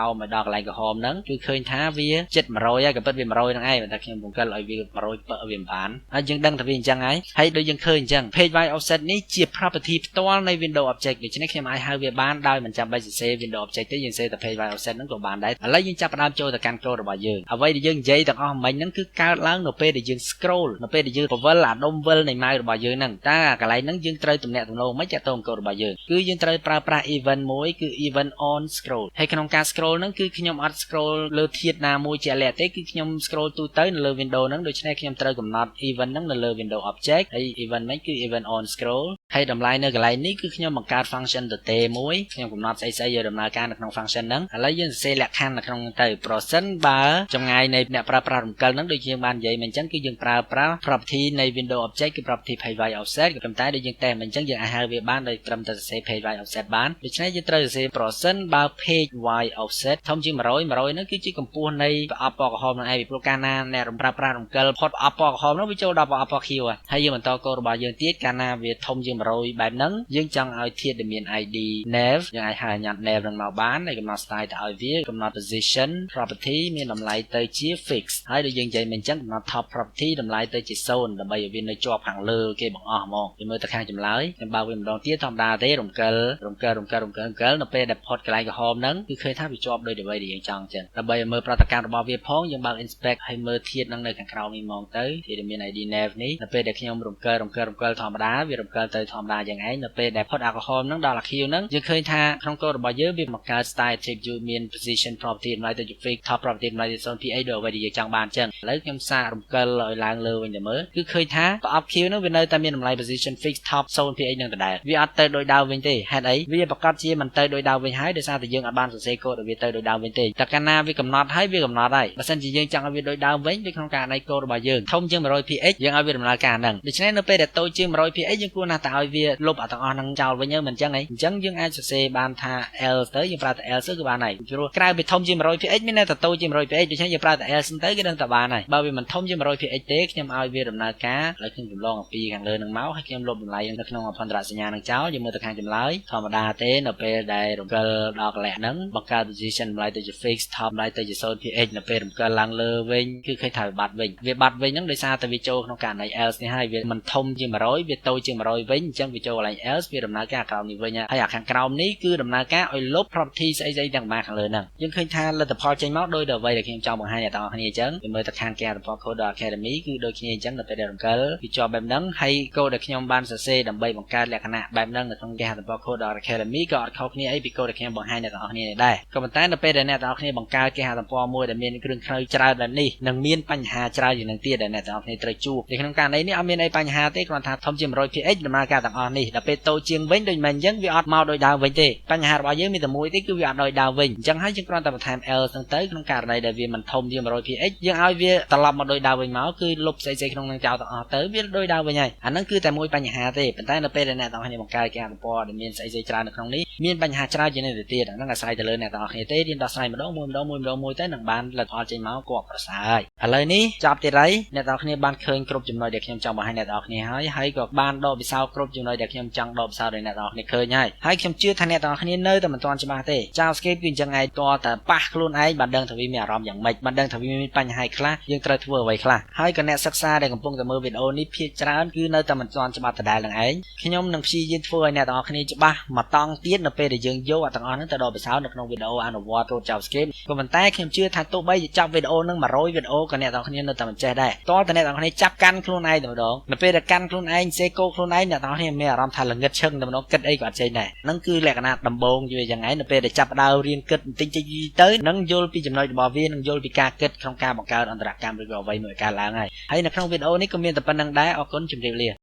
ោមឲ្យដល់កន្លែងក្រហមហ្នឹងគឺឃើញថាវាជិត100ហើយក៏ពិតវា100ហ្នឹងឯងតែខ្ញុំរំកិលឲ្យវា100ពឹកវាមិនបានហើយយើងដឹងថាវាអញ្ចឹងហើយហើយដូចយើងឃើញអញ្ចឹង page y offset នេះជា property ផ្ទាល់នៃ window object ដូច្នេះខ្ញុំអាចហៅវាបានដោយមិនចាំបាច់សរសេរ window object ទេយើងសរសេរតែ page y offset ហ្នឹងក៏បានដែរឥឡូវយើងចាប់ផ្ដើមចូលទៅកាន់ code របស់យើងអ្វីដែលយើងនិយាយទាំងអស់មិញហ្នឹងគឺកើតឡើងនៅពេលដែលយើង scroll នៅពេលដែលយើងពវិលអាដុំវិលនៃ mouse របស់យើងហ្នឹងតើកន្លែងហ្នឹងយើងត្រូវទំនាក់ទំនងមិនចាក់តង code របស់យើងគឺយើងត្រូវប្រើប្រាស់ event មួយគឺ event on scroll ហើយក្នុងការ scroll ហ្នឹងគឺខ្ញុំអត់ scroll លើធាតុណាមួយជាក់លាក់ទេគឺខ្ញុំ scroll ទូទៅនៅលើ window ហ្នឹងដូច្នេះខ្ញុំត្រូវកំណត់ event ហ្នឹងនៅលើ window object ហើយ event ហ្នឹងគឺ event on scroll ហើយតម្លៃនៅកន្លែងនេះគឺខ្ញុំបង្កើត function ទទេមួយខ្ញុំកំណត់ស្អីស្អីឲ្យដំណើរការនៅក្នុង function ហ្នឹងឥឡូវយើងសរសេរលក្ខខណ្ឌនៅក្នុងទៅប្រសិនបើចម្ងាយនៃអ្នកប្រើប្រាស់រំកិលហ្នឹងដូចយើងបាននិយាយមកអញ្ចឹងគឺយើងប្រើប្រាស់ property នៃ window object គឺ property page y offset ក៏ប៉ុន្តែដូចយើងតេស្តមកអញ្ចឹងយើងអាចហៅវាបានដោយត្រឹមតែសរសេរ page y offset បានដូច្នេះយើងត្រូវសរសេរប្រសិនបើ page y offset ធំជាង100 100ហ្នឹងគឺជាកម្ពស់នៃប្រអប់ពណ៌ក្រហមហ្នឹងឯងពីព្រោះកាលណាអ្នកប្រើប្រាស់រំកិលផុតប្រអប់ពណ៌ក្រហមហ្នឹងវាចូលដល់ប្រអប់ពណ៌ខៀវហើយយើងបន្តកូដរបស់យើងទៀតកាលណាវាធំជាង100បែបហ្នឹងយើងចង់ឲ្យធាតុដែលមាន ID nav យើងអាចហៅញ៉ាត់ nav ហ្នឹងមកបានហើយកំណត់ style ទៅឲ្យវាកំណត់ position property មានតម្លៃទៅជា fix ហើយដូចយើងនិយាយមកអញ្ចឹងកំណត់ top property តម្លៃទៅជា0ដើម្បីឲ្យវានៅជាប់ខាងលើគេបង្អស់ហ្មងយើងមើលទៅខាងចម្លើយខ្ញុំបើកវាម្ដងទៀតធម្មតាទេរំកិលរំកិលរំកិលរំកិលរំកិលនៅពេលដែលផុតកន្លែងក្រហមហ្នឹងគឺឃើញថាវាជាប់ដោយអ្វីដែលយើងចង់អញ្ចឹងដើម្បីឲ្យមើលប្រតិកម្មរបស់វាផងយើងបើក inspect ហើយមើលធាតុហ្នឹងនៅខាងក្រោមនេះហ្មងទៅធាតុដែលមាន ID nav នេះនៅពេលដែលខ្ញុំរំកិលរំកិលរំកិលធម្មតាវារំកិលទៅធម្មតាយ៉ាងឯងនៅពេលដែលផុតអាក្រហមហ្នឹងដល់អាខៀវហ្នឹងយើងឃើញថាក្នុងកូដរបស់យើងវាបង្កើត style attribute មាន position property តម្លៃទៅជា fix top property តម្លៃទៅ0 px ដូចអ្វីដែលយើងចង់បានអញ្ចឹងឥឡូវខ្ញុំសាករំកិលឲ្យឡើងលើវិញទៅមើលគឺឃើញថាប្រអប់ខៀវហ្នឹងវានៅតែមានតម្លៃ position fix top 0 px នឹងដដែលវាអត់ទៅដូចដើមវិញទេហេតុអីវាប្រកាសជាមិនទៅដូចដើមវិញហើយដោយសារតែយើងអត់បានសរសេរកូដឲ្យវាទៅដូចដើមវិញទេតែកាលណាវាកំណត់ហើយវាកំណត់ហើយបើសិនជាយើងចង់ឲ្យវាដូចដើមវិញវាក្នុងករណីកូដរបស់យើងធំជាង 100 px យើងឲ្យវាដំណើរការហ្នឹងដូច្នេះនៅពេលដែលតូចជាង 100 px យើងគួរណាស់តែឲ្យវាលុបអាទាំងអស់ហ្នឹងចោលវិញមិនអញ្ចឹងអីអញ្ចឹងយើងអាចសរសេរបានថា else ទៅយើងប្រើតែ else គឺបានហើយព្រោះក្រៅពីធំជាង 100 px មានន័យថាតូចជាង 100 px ដូច្នេះយើងប្រើតែ else ទៅគឺដឹងតែបានហើយបើវាមិនធំជាង 100 px ទេខ្ញុំឲ្យវាដំណើរការឥឡូវខ្ញុំចម្លងអំពីខាងលើនឹងមកហើយខ្ញុំលុបតម្លៃនៅក្នុងអភន្តរសញ្ញានឹងចោលយើងមើលទៅខាងចម្លើយធម្មតាទេនៅពេលដែលរំកិលដល់កន្លែងហ្នឹងបង្កើត position តម្លៃទៅជា fix top តម្លៃទៅជា 0 px នៅពេលរំកិលឡើងលើវិញគឺឃើញថាវាបាត់វិញវាបាត់វិញហ្នឹងដោយសារតែវាចូលក្នុងករណី else នេះហើយវាមិនធំជាង100វាតូចជាង100វិញអញ្ចឹងវាចូលកន្លែង else វាដំណើរការក្រោមនេះវិញហើយអាខាងក្រោមនេះគឺដំណើរការឲ្យលុប property ស្អីស្អីទាំងប៉ុន្មានខាងលើហ្នឹងយើងឃើញថាលទ្ធផលចេញមកដោយដល់អ្វីដែលខ្ញុំចង់បង្ហាញអ្នកទាំងអស់គ្នាអញ្ចឹងវាមើលទៅខាងគេទំព័រ Code Academy គឺដូចគ្នាអញ្ចឹងនៅពេលដែលរំកិលវាជាប់បែបហ្នឹងហើយកូដដែលខ្ញុំបានសរសេរដើម្បីបង្កើតលក្ខណៈបែបហ្នឹងនៅក្នុងគេហទំព័រ Code Academy ក៏អត់ខុសគ្នាអីពីកូដដែលខ្ញុំបង្ហាញអ្នកទាំងអស់គ្នានេះដែរក៏ប៉ុន្តែនៅពេលដែលអ្នកទាំងអស់គ្នាបង្កើតគេហទំព័រមួយដែលមានគ្រឿងក្រៅច្រើនបែបនេះនឹងមានបញ្ហាច្រើនជាងនឹងទៀតដែលអ្នកទាំងអស់គ្នាត្រូវជួបនៅក្នុងករណីនេះអត់មានអីបញ្ហាទេគ្រាន់ថាធំជាង 100 px ដំណើរការទាំងអស់នេះដល់ពេលតូចជាងវិញដូចមិនអញ្ចឹងវាអត់មកដូចដើមវិញទេបញ្ហារបស់យើងមានតែមួយទេគឺវាអត់ដូចដើមវិញអញ្ចឹងហើយយើងគ្រាន់តែបន្ថែម else ហ្នឹងទៅក្នុងករណីដែលវាមិនធំជាង 100 px យើងឲ្យវាត្រឡប់មកដូចដើមវិញមកគឺលុបស្អីៗក្នុងនឹងចោលទាំងអស់ទៅវាដូចដើមវិញហើយអាហ្នឹងគឺតែមួយបញ្ហាទេប៉ុន្តែនៅពេលដែលអ្នកទាំងអស់គ្នាបង្កើតគេហទំព័រដែលមានស្អីៗច្រើននៅក្នុងនេះមានបញ្ហាច្រើនជាងនេះទៅទៀតអាហ្នឹងអាស្រ័យទៅលើអ្នកទាំងអស់គ្នាទេរៀនដោះស្រាយម្ដងមួយម្ដងមួយម្ដងមួយទៅនឹងបានលទ្ធផលចេញមកគួរប្រសើរហើយ។ ឥឡូវនេះចប់ទៀតហើយអ្នកទាំងគ្នាបានឃើញគ្រប់ចំណុចដែលខ្ញុំចង់បង្ហាញអ្នកទាំងគ្នាហើយហើយក៏បានដកពិសោធន៍គ្រប់ចំណុចដែលខ្ញុំចង់ដកពិសោធន៍ឲ្យអ្នកទាំងគ្នាឃើញហើយហើយខ្ញុំជឿថាអ្នកទាំងគ្នានៅតែមិនទាន់ច្បាស់ទេ JavaScript គឺអញ្ចឹងឯងតតែប៉ះខ្លួនឯងបានដឹងថាវាមានអារម្មណ៍យ៉ាងម៉េចបានដឹងថាវាមានបញ្ហាខ្លះយើងត្រូវធ្វើអ្វីខ្លះហើយក៏អ្នកសិក្សាដែលកំពុងតែមើលវីដេអូនេះភាគច្រើនគឺនៅតែមិនទាន់ច្បាស់ដដែលនឹងឯងខ្ញុំនឹងព្យាយាមធ្វើឲ្យអ្នកទាំងអស់គ្នាច្បាស់មួយតង់ទៀតនៅពេលដែលយើងយកអាទាំងអស់ហ្នឹងទៅដកពិសោធន៍នៅក្នុងវីដេអូអនុវត្តកូដ JavaScript ក៏ប៉ុន្តែខ្ញុំជឿថាទោះបីជាចប់វីដេអូហ្នឹង100វីដេអូក៏អ្នកទាំងគ្នានៅតែមិនចេះដែរតើតើអ្នកទាំងគ្នាចាប់កាន់ខ្លួនឯងតែម្ដងនៅពេលដែលកាន់ខ្លួនឯងសេកូខ្លួនឯងអ្នកទាំងគ្នាមានអារម្មណ៍ថាល្ងិតឈឹងតែម្ដងគិតអីក៏អត់ចេញដែរហ្នឹងគឺលក្ខណៈដំបូងយូរយ៉ាងឯងនៅពេលដែលចាប់ដើមរៀនគិតបន្តិចតិចទៅនឹងយល់ពីចំណុចរបស់វានឹងយល់ពីការគិតក្នុងការបង្កើតអន្តរកម្មឬក៏អ្វីមួយកើតឡើងហើយហើយនៅក្នុងវីដេអូនេះក៏មានតែប៉ុណ្្នឹងដែរអរគុណជម្រាបលា។